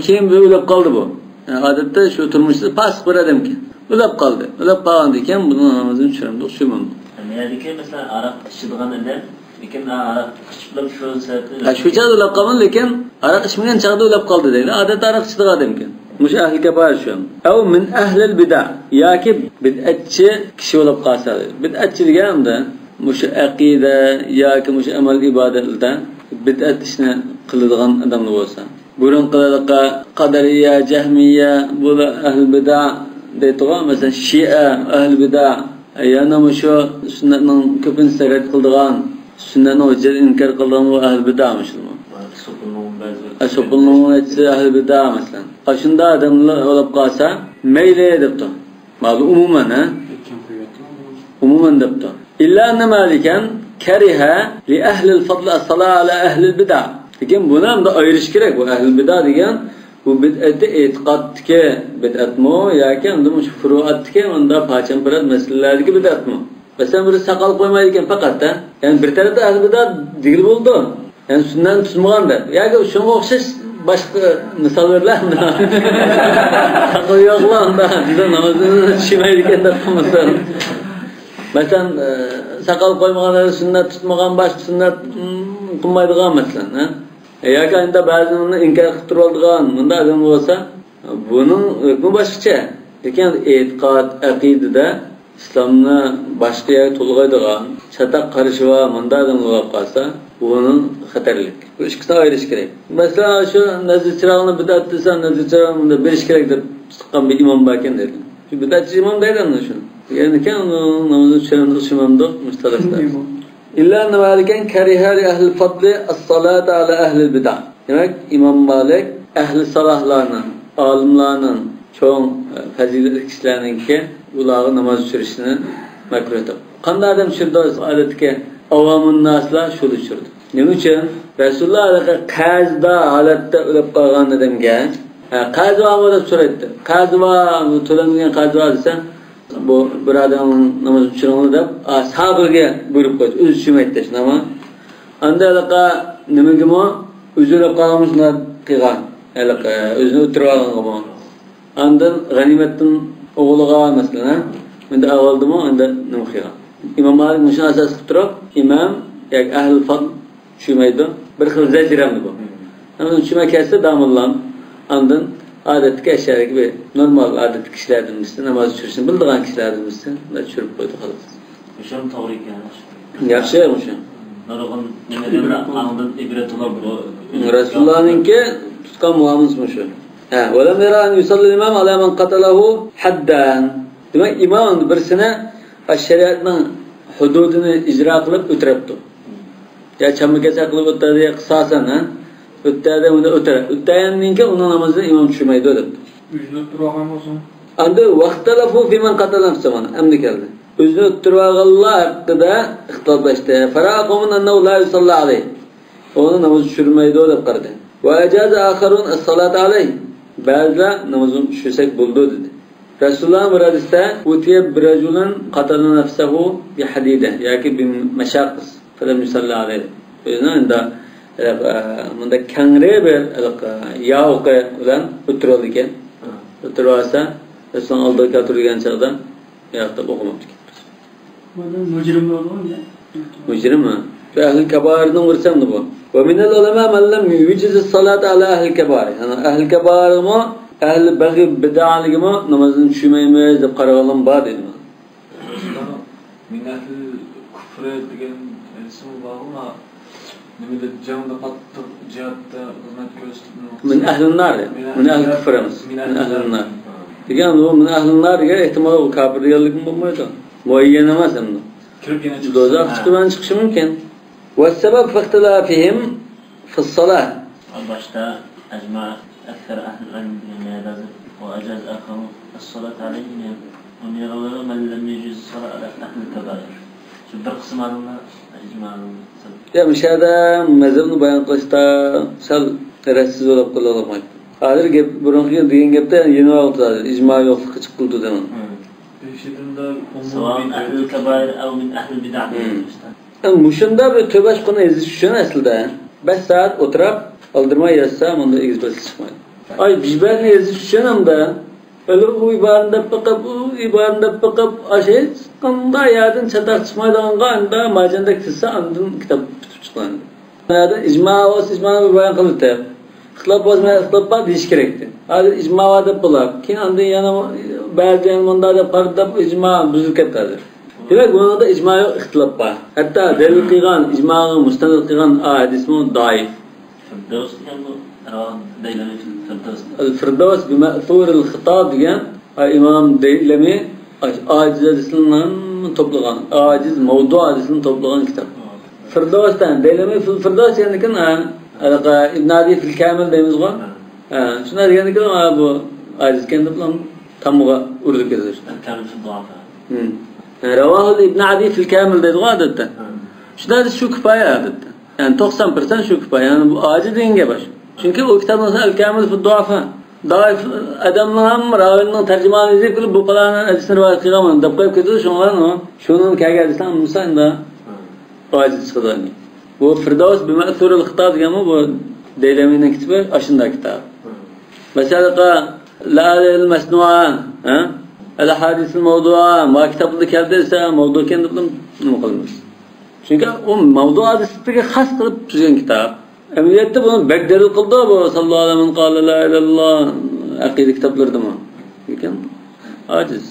كېيىن بىر ئۆلۈپ قالدى بۇ. يەنى ئادەتتە شۇ تۇرمۇشتا پاسىق بىر ئادەمكەن. ئۆلۈپ قالدى. ئۆلۈپ قالغاندىن كېيىن بۇنىڭ نامىزىنى چۈشۈرەمدۇق، چۈشۈرمەمدۇق؟ نېمىدىكى، مەسىلەن، ھاراق ئىچىدىغان ئادەم، لېكىن ھاراق ئىچىپلا شۇ سەۋەبتىن ھە، شۇ چاغدا ئۆلۈپ قالمىدى، لېكىن ھاراق ئىچمىگەن چاغدا ئۆلۈپ قالدى دەيلى. ئادەتتە ھاراق ئىچىدىغان ئادەمكەن. مۇشۇ ئەھلى كابائىر شۇ. ئەۋ مىن ئەھلىل بىدە، ياكى بىدئەتچى كىشى بولۇپ قالسا دەيدۇ. بىدئەتچى دېگەن ئەمدى مۇشۇ ئەقىدە ياكى مۇشۇ ئەمەل ئىبادەتلەردە بىدئەت ئىشنى قىلىدىغان ئادەملەر بولسا. بۇرۇنقىلارغا قەدەرىيە، جەھمىيە، بۇلار ئەھلى بىدە دەيدىغۇ، مەسىلەن، شىئە، ئەھلى بىدە، يەنە مۇشۇ سۈننەتنىڭ كۆپىنچىسىنى رەت قىلىدىغان، سۈننەتنىڭ ھۆججەتىنى ئىنكار قىلىدىغان بۇ ئەھلى بىدە مۇشۇلمۇ. ئە، سوپۇننىڭ ئەيتسە ئەھلى بىدە، مەسىلەن. ئاشۇنداق ئادەملەر بولۇپ قالسا، مەيلى دەپتۇ. ماۋۇ ئومۇمەن، ھە؟ ئومۇمەن دەپتۇ. ئىللا ئەننە مالىكەن كەرىھە لىئەھلىل فەزلى ئەسسالاھە ئەلا ئەھلىل بىدە. لېكىن بۇنى ئەمدى ئايرىش كېرەك. بۇ ئەھلىل بىدە دېگەن بۇ بىدئەتتە ئېتىقادتىكى بىدئەتمۇ ياكى ئەمدى مۇشۇ فۇرۇئاتتىكى ئۇنداق پارچە-پۇرات مەسىلىلەردىكى بىدئەتمۇ؟ مەسىلەن، بىرى ساقال قويمايدىكەن پەقەت، ھە؟ يەنى بىر تەرەپتە ئەھلى بىدئە دېگىلى بولىدۇ. يەنى سۈننەتنى تۇتمىغان دەپ. ياكى شۇنىڭغا ئوخشاش باشقا مىسال بېرىلە ئەمدى. ساقىلى يوقلا ئاندا بىزنىڭ نامىزىمىزنى چۈشىمەيدىكەن دەپ قىلمىسۇن. مەسىلەن، ئە، ساقال قويمىغان، سۈننەت تۇتمىغان، باشقا سۈننەت، م، قىلمايدىغان مەسىلەن، ھە؟ ياكى ئەمدى بەزىنى ئىنكار قىلىپ تۇرۇۋالىدىغان مۇنداق ئادەم بولسا، بۇنىڭ ھۆكمى باشقىچە. لېكىن ئېتىقاد، ئەقىدىدە ئىسلامنى باشقا يەرگە تولغايدىغان، چاتاق قارىشى بار مۇنداق ئادەم بولۇپ قالسا، بۇنىڭ خەتەرلىك. بۇ ئىككىسىنى ئايرىش كېرەك. مەسىلەن، شۇ نەزىر چىراغنى بىدئەت دېسە، نەزىر چىراغنى بۇندا بېرىش كېرەك دەپ چىققان بىر ئىمام باركەن دەيدۇ. شۇ بىدئەتچى ئىمام دەيدۇ ئەمدى شۇنى. دېگەندىكىن، ئۇنىڭ نامىزىنى چۈشۈرەمدۇق، چۈشۈرمەمدۇق، مۇشۇ تەرەپتە. ئىللا ئەننە مالىكەن كەرىھە لىئەھلىل فەزلى ئەسسالاھە ئەلا ئەھلىل بىدە. دېمەك، ئىمام مالىك ئەھلى سالاھلارنىڭ، ئالىملارنىڭ، چوڭ، ئە، پەزىلەتلىك كىشىلەرنىڭكى ئۇلارغا ناماز چۈشۈرۈشنى مەكرۇھ دەپ. قانداق ئادەم چۈشۈرىدۇ؟ ئادەتتىكى ئاۋامۇنناسلار شۇلا چۈشۈرىدۇ. نېمە ئۈچۈن؟ رەسۇلۇللا ھېلىقى قەرزدار ھالەتتە ئۆلۈپ قالغان ئادەمگە، ھە، قەرزى بارمۇ دەپ سورايتتى. قەرزى بار، تۆلەنمىگەن قەرزى بار دېسە، بۇ بۇرادەرنىڭ نامىزىنى چۈشۈرۈڭلار دەپ، ئا، سابىرغا بۇيرۇق قويدى. ئۆزى چۈشۈرمەيتتى، شۇنداقمۇ؟ ئاندىن ھېلىقى نېمىگىمۇ، ئۆزى ئۆلۈپ قالغانمۇ شۇنداق قىلغان. ھېلىقى ئۆزىنى ئۆلتۈرۈپ ئالغانغىمۇ. ئاندىن غەنىيمەتتىن ئوغلىغا، مەسىلەن، ھە؟ ئەمدى ئەۋۋالدىمۇ ئەمدى نېمە قىلغان؟ ئىمام مالىك مۇشۇنى ئاساس قىلىپ تۇرۇپ، ئىمام ياكى ئەھلى فەزل چۈشۈرمەيدۇ. بىر خىل زەجر ئەمدى بۇ. ئەمدى چۈشۈرمەي كەتسە داموللام، ئاندىن ئادەتتىكى ئەشەرىگە بىر نورمال ئادەتتىكى كىشىلەردىن بىرسى، ناماز چۈشۈرۈشنى بىلىدىغان كىشىلەردىن بىرسى، مۇنداق چۈشۈرۈپ قويدى، خالاس. مۇشۇمۇ توغرا ئىكەن. ياخشى، مۇشۇ. نۇرغۇن نېمىدىن ئاڭدىن ئىبرەت ئېلىپ بۇ. رەسۇلۇللانىڭكى تۇتقان مۇئامىلىسى مۇشۇ. ھە، ۋەلەم يەرە ئەن يۇسەللىل ئىمام ئەلا مەن قەتەلەھۇ ھەددەن. دېمەك، ئىمام بىرسىنى شەرىئەتنىڭ ھۇدۇدىنى ئىجرا قىلىپ ئۆتۈرەپتۇ. يا چامما كەسەك قىلىپ ئۆتەدى، يا قىساسەن، ھە؟ ئۆتەدى، ئۇنى ئۆتەر. ئۆتەگەندىن كېيىن ئۇنىڭ نامىزىنى ئىمام چۈشۈرمەيدۇ دەپتۇ. ئۆزىنى ئۆتتۈرۈۋالغان بولسۇن. ئاندىن ۋەختەلەفۇ فىمەن قەتەلە نەفسەھۇ، ئەمدى كەلدى. ئۆزىنى ئۆتتۈرۈۋالغانلار ھەققىدە ئىختىلاپلاشتى. فەرەئا قەۋمۇن ئەننەھۇ لا يۇسەللا ئەلەيھ. ئۇنىڭ نامىزى چۈشۈرمەيدۇ دەپ قارىدى. ۋە ئەجازە ئاخەرۇن ئەسسالاتا ئەلەيھ. بەزىلەر نامىزىنى چۈشۈرسەك بولىدۇ دېدى. رەسۇلۇللانىڭ بىر ھەدىستە، ئۇتىيە بىرەجۇلۇن قەتەلە نەفسەھۇ بىھەدىدە ياكى بىمەشاقىس فەلەم يۇسەللى ئەلەيھ. ئۆزىنىڭ ئەمدى، ئە، مۇنداق كەڭرى بىر، ئە، ياۋىقى بىلەن ئۆتتۈرۈۋالىدىكەن. ئۆتتۈرۈۋالسا، رەسۇلۇللانىڭ ئالدىغا كەلتۈرۈلگەن چاغدا، ئۇ ياقتا ئوقۇماپتىكەن. مۇجرىم بولىدۇ. مۇجرىم، ھە. شۇ ئەھلى كابائىرنىڭ بىرسى ئەمدى بۇ. ۋە مىنەل ئۇلەما مەن لەم يۇجىزىس سالاتا ئەلا ئەھلى كابائىر. يەنى ئەھلى كابائىرغىمۇ، ئەھلى بەغي بىدئەلىكىمۇ نامازنى چۈشۈرمەيمىز دەپ قارىغانلارمۇ بار دەيدۇ. مىن ئەھلىل كۇفرى دېگەن ھەدىسمۇ بارغۇ، نېمىدە جەڭدە قاتتىق جىھادتا خىزمەت كۆرسىتىپ. مىن ئەھلىن نار. مىن ئەھلىل كۇفر ئەمەس. مىن ئەھلىن نار. دېگەن، بۇ مىن ئەھلىن نار دېگەن ئېھتىمال، ئۇ كاپىر دېگەنلىكمۇ بولمايدۇ. مۇئەييەن ئەمەس ئەمدى. كىرىپ يەنە چىقسا. دوزاخ ھە. ئىشىكى بىلەن چىقىشى مۇمكىن. والسبب في اختلافهم في الصلاة. باشتا ئەجما ئەكسەر ئەھلى ئىلم دېگەن يەردە ھازىر، وأجاز آخرون الصلاة عليهم، ئۇنى يىغىۋېلىپ، من لم يجز الصلاة على أهل الكبائر. شۇ بىر قىسىم ئالىملار ئىجما قىلدى. يا، مۇشۇ يەردە مەزھەپنى بايان قىلىشتا سەل رەتسىز بولۇپ قالالمايدۇ. ھازىر گەپ، بۇرۇنقى دېگەن گەپتە يەنە ۋاقىت ھازىر ئىجما يوقلۇققا چىقىلدى دېمەڭ. سواء أهل الكبائر أو من أهل البدع. مۇشۇنداق بىر تۆبە ئىشقىنى يېزىش ئۈچۈن ئەسلىدە بەش سائەت ئولتۇرۇپ، ئالدىرىماي يازسا، مۇندا ئېگىز پەسلىك چىقمايدۇ. ئاي، بىش بەتنى يېزىش ئۈچۈن ھەمدە ئۇ ئىبارىنى دەپ بېقىپ، ئۇ ئىبارىنى دەپ بېقىپ، ئاشۇ ھېچقانداق يەردىن چاتاق چىقمايدىغانغا ئەمدى ماجاندەك تىزسا، ئاندىن كىتاب پۈتۈپ چىقىدۇ. بۇ يەردە ئىجما بولسا، ئىجمانى بىر بايان قىلىۋېتىپ، ئىختىلاپ بولسا، مەن ئىختىلاپ بار دېيىش كېرەكتى. ھازىر ئىجما بار دەپ بولۇپ، كېيىن ئاندىن يەنە بەزى يەنە مۇنداق دەپ قارىدى دەپ، ئىجما بۇزۇلۇپ كەتتى ھازىر. دېمەك، بۇنىڭدا ئىجما يوق، ئىختىلاپ بار. ھەتتا دەلىل قىلغان، ئىجماغا مۇستەند قىلغان ئايەت ھەدىسمۇ زەئىپ. فىردەۋس دېگەن بۇ، دەيلەمى فىردەۋس. ئەل فىردەۋس بىمەئسۇرىل خىتاب دېگەن، ئا، ئىمام دەيلەمى ئاجىز ھەدىسلەرنى توپلىغان، ئاجىز، مەۋدۇ ھەدىسلەرنى توپلىغان كىتاب. فىردەۋستىن، دەيلەمى فىل فىردەۋس دېگەندىكىن، ھە، ھېلىقى ئىبن ئەدى فىل كامىل دەيمىزغۇ؟ ھە، شۇنداق دېگەندىكىن، ھە، بۇ ئاجىز ئىكەن دەپلا تامغا ئۇرۇلۇپ كېتىدۇ. ئەل كامىل فىل زۇئەفا. ھىم. رواه ابن عدي في الكامل دەيدىغۇ ئادەتتە. ھە. شۇنداق دېسە شۇ كۇپايە ئادەتتە. يەنى توقسان پىرسەنت شۇ كۇپايە. يەنى بۇ ئاجىز دېگەن گەپ ئاشۇ. چۈنكى ئۇ كىتابنىڭ ئىسمى ئەل كامىل فىل زۇئەفا. زەئىپ ئادەمنىڭ ھەم راۋىنىڭ تەرجىمىھالىنى يېزىپ كېلىپ، بۇ پالانىڭ ھەدىسىنى رىۋايەت قىلغان دەپ قويۇپ كېتىدۇ. شۇڭا شۇنىڭ كەلگەن ھەدىسىنىڭ ھەممىسى ئەمدى ئاجىز چىقىدۇ. بۇ فىردەۋس بىمەئسۇرىل خىتاب دېگەنمۇ بۇ دەيلەمىنىڭ كىتابى، ئاشۇنداق كىتاب. مەسىلەن، لەئالىل مەسنۇئا، ھە؟ ئەل ھەدىسىل مەۋدۇئا، ما كىتابلىرىدا كەلدى دېسە، مەۋدۇ ئىكەن دەپ نېمە قىلىمىز؟ چۈنكى ئۇ مەۋدۇ ھەدىسلىكى خاس قىلىپ تۈزگەن كىتاب. ئەمەلىيەتتە بۇنى بەك دەلىل قىلىدۇ، بۇ سەللەللاھۇ ئەلەيھى ۋە سەللەم قالە لا ئىلاھە ئىللاللا ئەقىدە كىتابلىرىدىمۇ. لېكىن ئاجىز.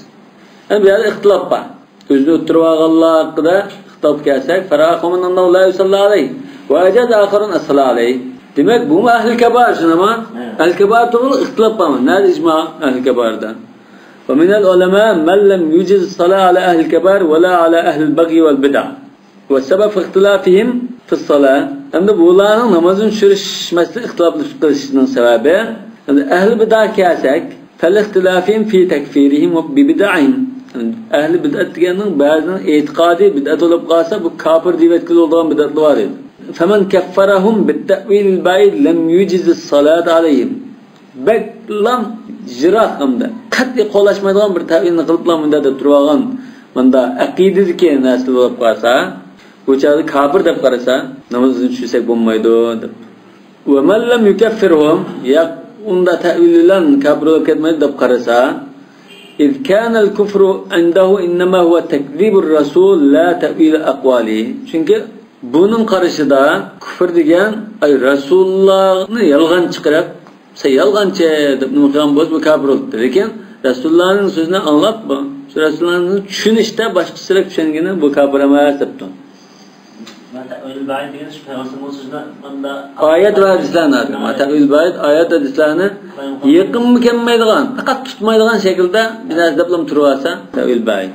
ئەمدى بۇ يەردە ئىختىلاپ بار. ئۆزىنى ئۆتتۈرۈۋالغانلار ھەققىدە ئىختىلاپقا كەلسەك، فرأى قومٌ أنه لا يصلى عليه وأجاز آخرون الصلاة عليه. دېمەك، بۇمۇ ئەھلى كەبائىر، شۇنداقمۇ؟ ھە. ئەھلى كەبائىر توغرۇلۇق ئىختىلاپ بارمۇ؟ نەدە ئىجما ئەھلى كەبائىردە؟ ومن العلماء من لم يجز الصلاة على أهل الكبائر ولا على أهل البغي والبدع. والسبب في اختلافهم في الصلاة. ئەمدى بۇلارنىڭ نامازنى چۈشۈرۈش مەسىلىسىدە ئىختىلاپ قىلىشىنىڭ سەۋەبى، ئەمدى ئەھلى بىدئەگە كەلسەك، فالاختلافهم في تكفيرهم ببدعهم. ئەھلى بىدئەت دېگەننىڭ بەزىنىڭ ئېتىقادى بىدئەت بولۇپ قالسا، بۇ كاپىر دەپ ئېيتقىلى بولىدىغان بىدئەتلەر بار ئىدى. فمن كفرهم بالتأويل البعيد لم يجز الصلاة عليهم. بەكلا يىراق ھەمدە قەتئىي قوللاشمايدىغان بىر تەئۋىلنى قىلىپلا مۇنداق دەپ تۇرۇۋالغان، مۇنداق ئەقىدىدىكى نەرسە بولۇپ قالسا، بۇ چاغدا كاپىر دەپ قارىسا، نامىزىنى چۈشۈرسەك بولمايدۇ دەپ. ومن لم يكفرهم، ياق، ئۇنداق تەئۋىل بىلەن كاپىر بولۇپ كەتمەيدۇ دەپ قارىسا، إذ كان الكفر عنده إنما هو تكذيب الرسول لا تأويل أقواله. چۈنكى بۇنىڭ قارىشىدا كۇفر دېگەن، ئاي، رەسۇلۇللانى يالغان چىقىرىپ، سەن يالغانچى دەپ نېمە قىلغان بولسا، بۇ كاپىر بولۇپتۇ. لېكىن رەسۇلۇللانىڭ سۆزىنى ئاڭلاپ، بۇ شۇ رەسۇلۇللانىڭ چۈشىنىشتە باشقىچىرەك چۈشەنگىنى بۇ كاپىر ئەمەس دەپتۇ. مەن تەئۋىل بەئىد دېگەن شۇ پەيغەمبەر سۆزىنى مۇنداق ئايەت ۋە ھەدىسلەرنى، تەئۋىل بەئىد ئايەت ھەدىسلەرنى يېقىنمۇ كەلمەيدىغان، پەقەت تۇتمايدىغان شەكىلدە بىر نەرسە دەپلا تۇرۇۋالسا، تەئۋىل بەئىد.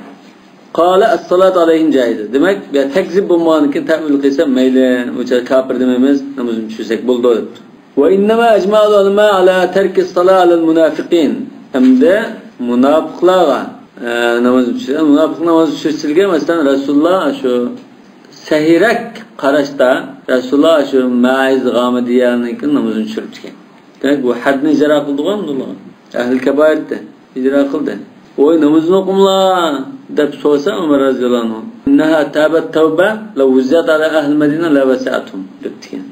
قال الصلاة عليهم جائزة. دېمەك، بۇ يەردە تەكزىب بولمىغاندىكىن تەئۋىل قىلسا مەيلى، ئۇ چاغدا كاپىر دېمەيمىز، نامىزىنى چۈشۈرسەك بولىدۇ دەپتۇ. وإنما أجمع العلماء على ترك الصلاة على المنافقين. ئەمدى مۇناپىقلارغا، ئە، ناماز چۈشۈرسە، مۇناپىق ناماز چۈشۈرسىلىگە، مەسىلەن، رەسۇلۇللا شۇ سەھىيرەك قاراشتا، رەسۇلۇللا شۇ مائىز غامىدىيەنىڭكى نامىزىنى چۈشۈرۈپتىكەن. دېمەك، بۇ ھەدنى ئىجرا قىلىدىغان بۇلار. ئەھلى كەبائىرتى ئىجرا قىلدى. ۋوي، نامىزىنى ئوقۇڭلار دەپ سورىسا، ئۆمەر رەزىياللاھۇ ئەنھۇ، إنها تابت توبة لو وزعت على أهل المدينة لوسعتهم دەپتىكەن.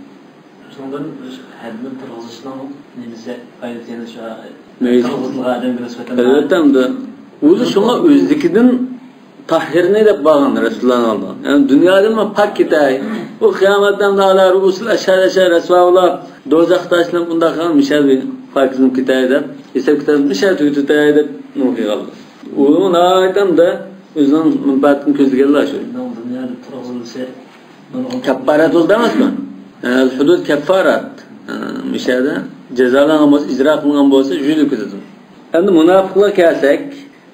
شۇنىڭدىن ھەدنى تۇرغۇزۇشنىڭ نېمىسى، پايدىسى يەنە شۇ مەيلى. تۇرغۇزۇلغان ئادەمگە نىسبەتەن. ئەلۋەتتە، ئەمدى ئۆزى شۇڭا ئۆزلۈكىدىن تاھىرنى دەپ بارغان رەسۇلۇللانىڭ ئالدىغا. يەنى دۇنيادىنمۇ پاك كېتەي. ئۇ قىيامەتتە ئەمدى ئالا رۇئۇسۇل ئەشھەد ئەشەر رەسۋا بولاپ، دوزاختا ئىشلەپ ئۇنداق قىلغان مىشەل بىر پاكىزلىنىپ كېتەي دەپ، ھېساب كىتابنى مىشەل تۈگىتىۋېتەي دەپ نېمە قىلغانلار. ئۇمۇ ناھايىتى ئەمدى ئۆزىنىڭ مەنپەئەتىنى كۆزلىگەنلەر شۇ. دۇنيادا تۇرغۇزۇلۇشى كەففارەت بولدى ئەمەسمۇ؟ ئەل ھۇدۇد كەففارەت. مىشەدە جازالانغان بولسا، ئىجرا قىلىنغان بولسا، يۇيۇلۇپ كېتىدۇ. ئەمدى مۇناپىقلارغا كەلسەك،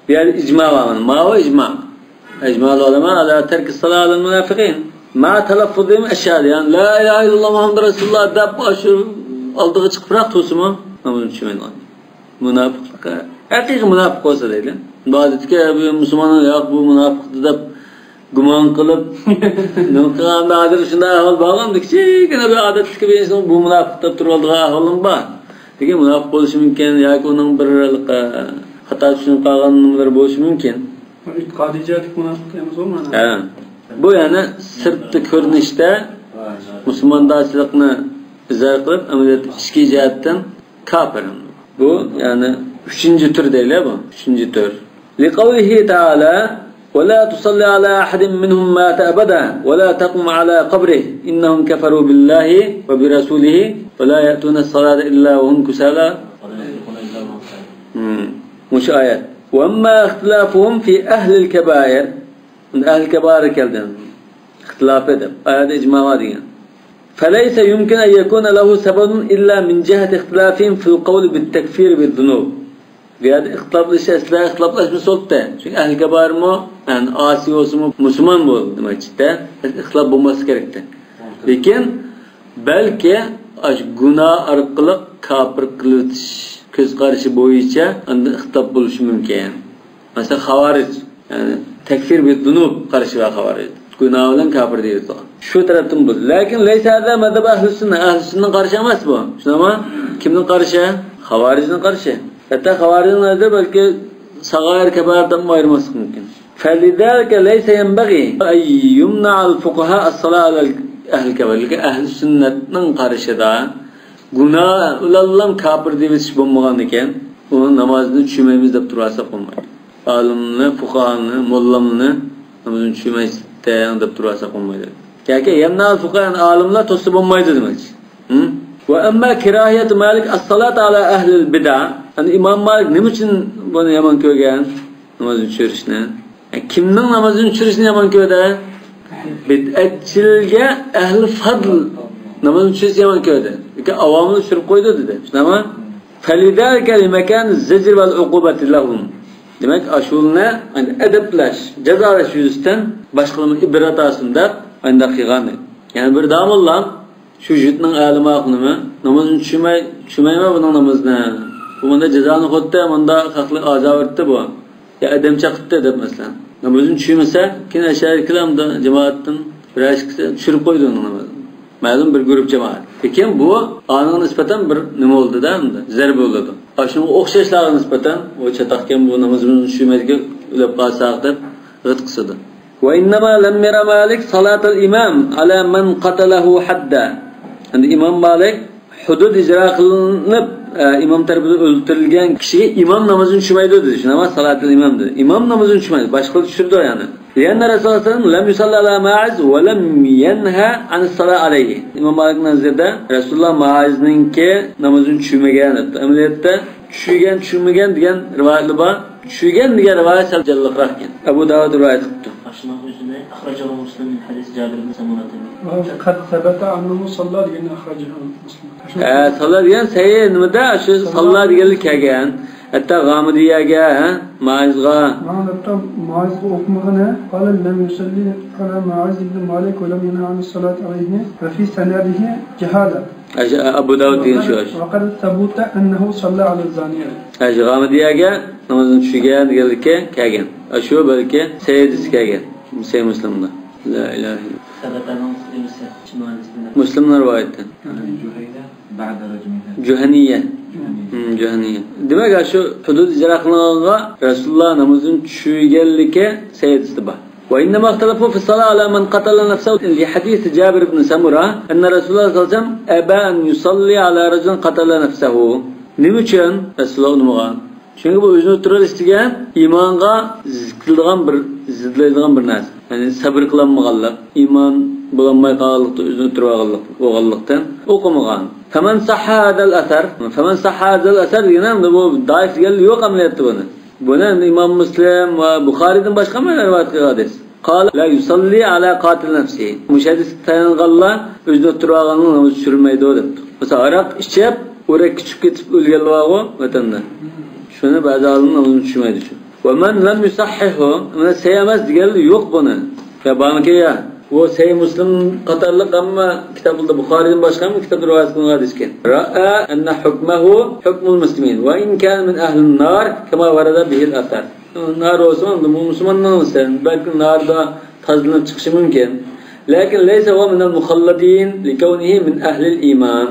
بۇ يەردە ئىجما بار. ماۋۇ ئىجما. ئىجمال ئۇلەما ئالا تەركى سالا ئالەل مۇنافىقىن. ما تەلەففۇزىم ئەشھەدۇ، يەنى لا ئىلاھە ئىللاللا مۇھەممەد رەسۇلۇللا دەپ ئاشۇ ئالدىغا چىقىپراق تۇرسىمۇ، نامىزىنى چۈشۈرمەيدىغان. مۇناپىقلىققا، ھەقىقىي مۇناپىق بولسا دەيلى. ئادەتتىكى بۇ مۇسۇلماننىڭ ياق، بۇ مۇناپىقتى دەپ گۇمان قىلىپ، نېمە قىلغاندا ھازىر شۇنداق ئەھۋال بارغاندا، كىچىككىنە بىر ئادەتتىكى بىر ئىنسان بۇ مۇناپىق دەپ تۇرۇۋالىدىغان ئەھۋالمۇ بار. لېكىن مۇناپىق بولۇشى مۇمكىن ياكى ئۇنىڭ بىر خاتا چۈشىنىپ قالغان نېمىلىرى بولۇشى مۇمكىن. ئېتىقادىي جەھەتتىكى مۇناپىق ئەمەس ئۇ مانا. ھە. بۇ يەنى سىرتقى كۆرۈنۈشتە مۇسۇلماندارچىلىقنى ئىزھار قىلىپ، ئەمەلىيەتتە ئىچكى جەھەتتىن كاپىر. بۇ يەنى ئۈچىنچى تۈر دەيلى بۇ. ئۈچىنچى تۈر. لقوله تعالى، ولا تصل على أحد منهم مات أبدا ولا تقم على قبره إنهم كفروا بالله وبرسوله ولا يأتون الصلاة إلا وهم كسالى. Hmm. مۇشۇ ئايەت. وأما اختلافهم في أهل الكبائر. ئەھلى كەبائىر كەلدى. ئىختىلاپى دەپ. ئايەتتە ئىجما بار دېگەن. فليس يمكن أن يكون له سبب إلا من جهة اختلافهم في القول بالتكفير بالذنوب. بۇ يەردە ئىختىلاپلىشىش ئەسلى ئىختىلاپلاشمىسا بولاتتى. چۈنكى ئەھلى كەبائىرمۇ، يەنى ئاسىي بولسىمۇ، مۇسۇلمان بولدى دېمەكچىدە. ئىختىلاپ بولماسلىقى كېرەكتى. لېكىن بەلكى ئاشۇ گۇناھ ئارقىلىق كاپىر قىلىۋېتىش كۆز قارىشى بويىچە ئاندىن ئىختىلاپ بولۇشى مۇمكىن. مەسىلەن، خاۋارىج، يەنى تەكفىر بىز زۇنۇب قارىشى بار خاۋارىج. گۇناھ بىلەن كاپىر دەيدۇ. شۇ تەرەپتىن بولدى. لېكىن لەيسە ھازا مەزھەب ئەھلى سۈننە. ئەھلى سۈننىنىڭ قارىشى ئەمەس بۇ. شۇنداقمۇ؟ كىمنىڭ قارىشى؟ خاۋارىجنىڭ قارىشى. ھەتتا خاۋارىجنىڭ نەزىرىدە بەلكى ساغايىر كەبائىر دەپمۇ ئايرىماسلىق مۇمكىن. فلذلك ليس ينبغي أن يمنع الفقهاء الصلاة على أهل الكبائر. لېكىن ئەھلى سۈننەتنىڭ قارىشىدا گۇناھ بىلەنلا كاپىر دەپ ئېيتىش بولمىغاندىكىن، ئۇنىڭ نامازىنى چۈشۈرمەيمىز دەپ تۇرۇۋالساق بولمايدۇ. ئالىمنى، فۇقاھانى، موللامنى نامىزىنى چۈشۈرمەيسىز دەپ تۇرۇۋالساق بولمايدۇ. ياكى يەنە فۇقاھانى، ئالىملار توسسا بولمايدۇ دېمەكچى. ھە؟ وأما كراهية مالك الصلاة على أهل البدع. ئەمدى ئىمام مالىك نېمە ئۈچۈن بۇنى يامان كۆرگەن؟ نامازنى چۈشۈرۈشنى. يا، كىمنىڭ نامازىنى چۈشۈرۈشنى يامان كۆردى؟ بىدئەتچىلەرگە ئەھلى فەزل نامازنى چۈشۈرۈشنى يامان كۆردى. لېكىن ئاۋاملار چۈشۈرۈپ قويدى دېدى. شۇنداقمۇ؟ فلذلك لمكان الزجر والعقوبة لهم. دېمەك، ئاشۇلارنى، يەنى، ئەدەپلەش، جازالاش يۈزىسىدىن باشقىلارغا ئىبرەت ئالسۇن دەپ ئانداق قىلغان. يەنە بىر داموللا شۇ يۇرتنىڭ ئالىم ئاخۇنىمۇ نامىزىنى چۈشۈرمەي، چۈشۈرمەيمەن بۇنىڭ نامىزىنى. بۇ مۇنداق جازانى قوتتى، مۇنداق خەقنى ئازابىتتى بۇ. يا ئادەم چاقىتتى دەپ مەسىلەن. نامىزىنى چۈشۈرمىسە، كېيىن ئەشەدىكىلەر ئەمدى جامائەتتىن بىرەر ئىككىسى چۈشۈرۈپ قويدى ئۇنىڭ نامىزىنى. مەلۇم بىر گۇرۇپ جامائەت. لېكىن بۇ ئانىڭغا نىسبەتەن بىر نېمە بولدى-دە ئەمدى. زەربە بولدى. ئاشۇنىڭغا ئوخشاشلارغا نىسبەتەن، ئۇ چاتاقكەن بۇ نامىزىمىزنى چۈشۈرمەيدىكەن، ئۆلۈپ قالساق دەپ غىت قىسىدۇ. وإنما لم ير مالك صلاة الإمام على من قتله حدا. ئەمدى ئىمام مالىك ھۇدۇد ئىجرا قىلىنىپ، ئە، ئىمام تەرىپىدىن ئۆلتۈرۈلگەن كىشىگە ئىمام نامىزىنى چۈشۈرمەيدۇ دېدى. شۇنداقمۇ؟ صلاة الإمام دېدى. ئىمام نامىزىنى چۈشۈرمەيدۇ. باشقىلار چۈشۈرىدۇ يەنى. لأن رسول الله صلى الله عليه وسلم لم يصل على ماعز ولم ينه عن الصلاة عليه. ئىمام مالىكنىڭ نەزىرىدە رەسۇلۇللا مائىزنىڭكى نامىزىنى چۈشۈرمىگەن دەپتۇ. ئەمەلىيەتتە چۈشۈرگەن، چۈشۈرمىگەن دېگەن رىۋايەتلەر بار. چۈشۈرگەن دېگەن رىۋايەت سەل جانلىقراق ئىكەن. ئەبۇ داۋۇد رىۋايەت قىپتۇ. ئاشۇنىڭ ئۆزىنى أخرجه مسلم من حديث جابر بن سمرة. وقد ثبت أنه صلى دېگەننى أخرجه مسلم. ھە، ساللا دېگەن سەھىھ نېمىدە، شۇ ساللا دېگەنلىك كەلگەن. ھەتتا غامىدىيەگە، ھە، مائىزغا. مانا ھەتتا مائىزغا ئوقۇمىغىنى، قال لم يصلي على ماعز بن مالك ولم ينه عن الصلاة عليه وفي سنده جهالة. ئەشۇ ئەبۇ داۋۇد دېگەن شۇ، ئەشۇ. وقد ثبت أنه صلى على الزانية. ئەشۇ غامىدىيەگە نامازنى چۈشۈرگەن دېگەنلىكى كەلگەن. ئەشۇ بەلكى سەھىھ ھەدىستە كەلگەن. سەھىھ مۇسلىمدا. لا إله إلا الله. ثبت مۇسلىمنىڭ رىۋايىتى. جۇھەينە بعد رجمها. جۇھەنىيە. جۇھەنىيە. ھىم، جۇھەنىيە. دېمەك، شۇ ھۇدۇد ئىجرا قىلىنغانغا رەسۇلۇللا نامىزىنى چۈشۈرگەنلىكى سەھىھ ھەدىستە بار. وإنما اختلفوا في الصلاة على من قتل نفسه لحديث جابر بن سمرة أن رسول الله صلى الله عليه وسلم أبى أن يصلي على رجل قتل نفسه. نېمە ئۈچۈن رەسۇلۇللا ئۇنىمىغان؟ چۈنكى بۇ ئۆزىنى ئۆلتۈرۈۋېلىش دېگەن ئىمانغا زىت كېلىدىغان بىر، زىدلەيدىغان بىر نەرسە. يەنى سەبرى قىلالمىغانلىق، ئىمان بولالماي قالغانلىقتا ئۆزىنى ئۆلتۈرۈۋالغانلىق بولغانلىقتىن ئوقۇمىغان. فمن صح هذا الأثر، فمن صح هذا الأثر دېگەن ئەمدى بۇ زەئىپ دېگەنلىك يوق ئەمەلىيەتتە بۇنى. بۇنى ئەمدى ئىمام مۇسلىم ۋە بۇخارىدىن باشقا ھەممە رىۋايەت قىلغان ھەدىس. قال لا يصلي على قاتل نفسه. مۇشۇ ھەدىسكە تايانغانلار ئۆزىنى ئۆلتۈرۈۋالغاننىڭ نامىزى چۈشۈرۈلمەيدۇ دەپتۇ. مىسال، ھاراق ئىچىپ، ئورەك ئىچىپ كېتىپ ئۆلگەنلەر بارغۇ ۋەتەندە. شۇ يەنە بەزى ئالىملار ئۇنى چۈشىنمەيدۇ شۇ. ومن لم يصححه، مانا سەھىھ ئەمەس دېگەنلەر يوق بۇنى. يا بارمىكىن يا؟ بۇ سەھىھ مۇسلىم قاتارلىق ھەممە كىتابلاردا، بۇخارىيدىن باشقا ھەممە كىتابدا رىۋايەت قىلىنغان ھەدىسكەن. رأى أن حكمه حكم المسلمين وإن كان من أهل النار كما ورد به الأثر. نار بولسا، مۇسۇلماننىڭ سەن، بەلكى ناردا تازىلىنىپ چىقىشى مۇمكىن. لكن ليس هو من المخلدين لكونه من أهل الإيمان.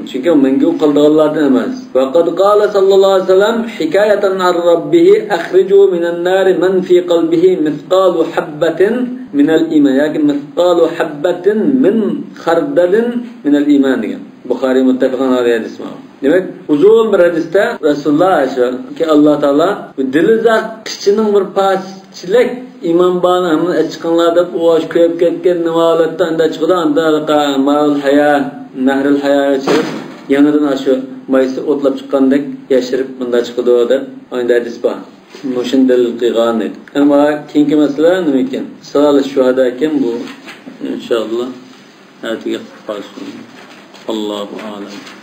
چۈنكى مەڭگۈ قالىدىغانلاردىن ئەمەس. وقد قال صلى الله عليه وسلم حكاية عن ربه: أخرجوا من النار من في قلبه مثقال حبة من الإيمان ياكى مثقال حبة من خردل من الإيمان دېگەن. بۇخارىي مۇتتەپىقۇن ئەلەيھى ھەدىس بۇ. دېمەك، ئۇزۇن بىر ھەدىستە رەسۇلۇللا شۇ، كى، ئاللا تائالا دىلىدا قىچىنىڭ بىر پارچىلىك ئىمان بارنى ھەممىنى ئەچىقىڭلار دەپ، ئۇ ئاشۇ كۆيۈپ كەتكەن نېمە ھالەتتە ئەندە چىقىدۇ، ئاندا مائۇل ھايا، نەھرۇل ھاياغا چىقىپ، يېڭىدىن ئاشۇ مايسا ئوتلاپ چىققاندەك ياشىرىپ مۇندا چىقىدۇ دەپ ئايدا ھەدىس بار. مۇشۇنى دەلىل قىلغان ئىدى. ئەمما كېيىنكى مەسىلە نېمە ئىكەن؟ سالالىس شۇھادا ئىكەن بۇ. ئىنشائاللا ئەتىگە قىلىپ قالسۇن. ئاللاھۇ ئەلەم.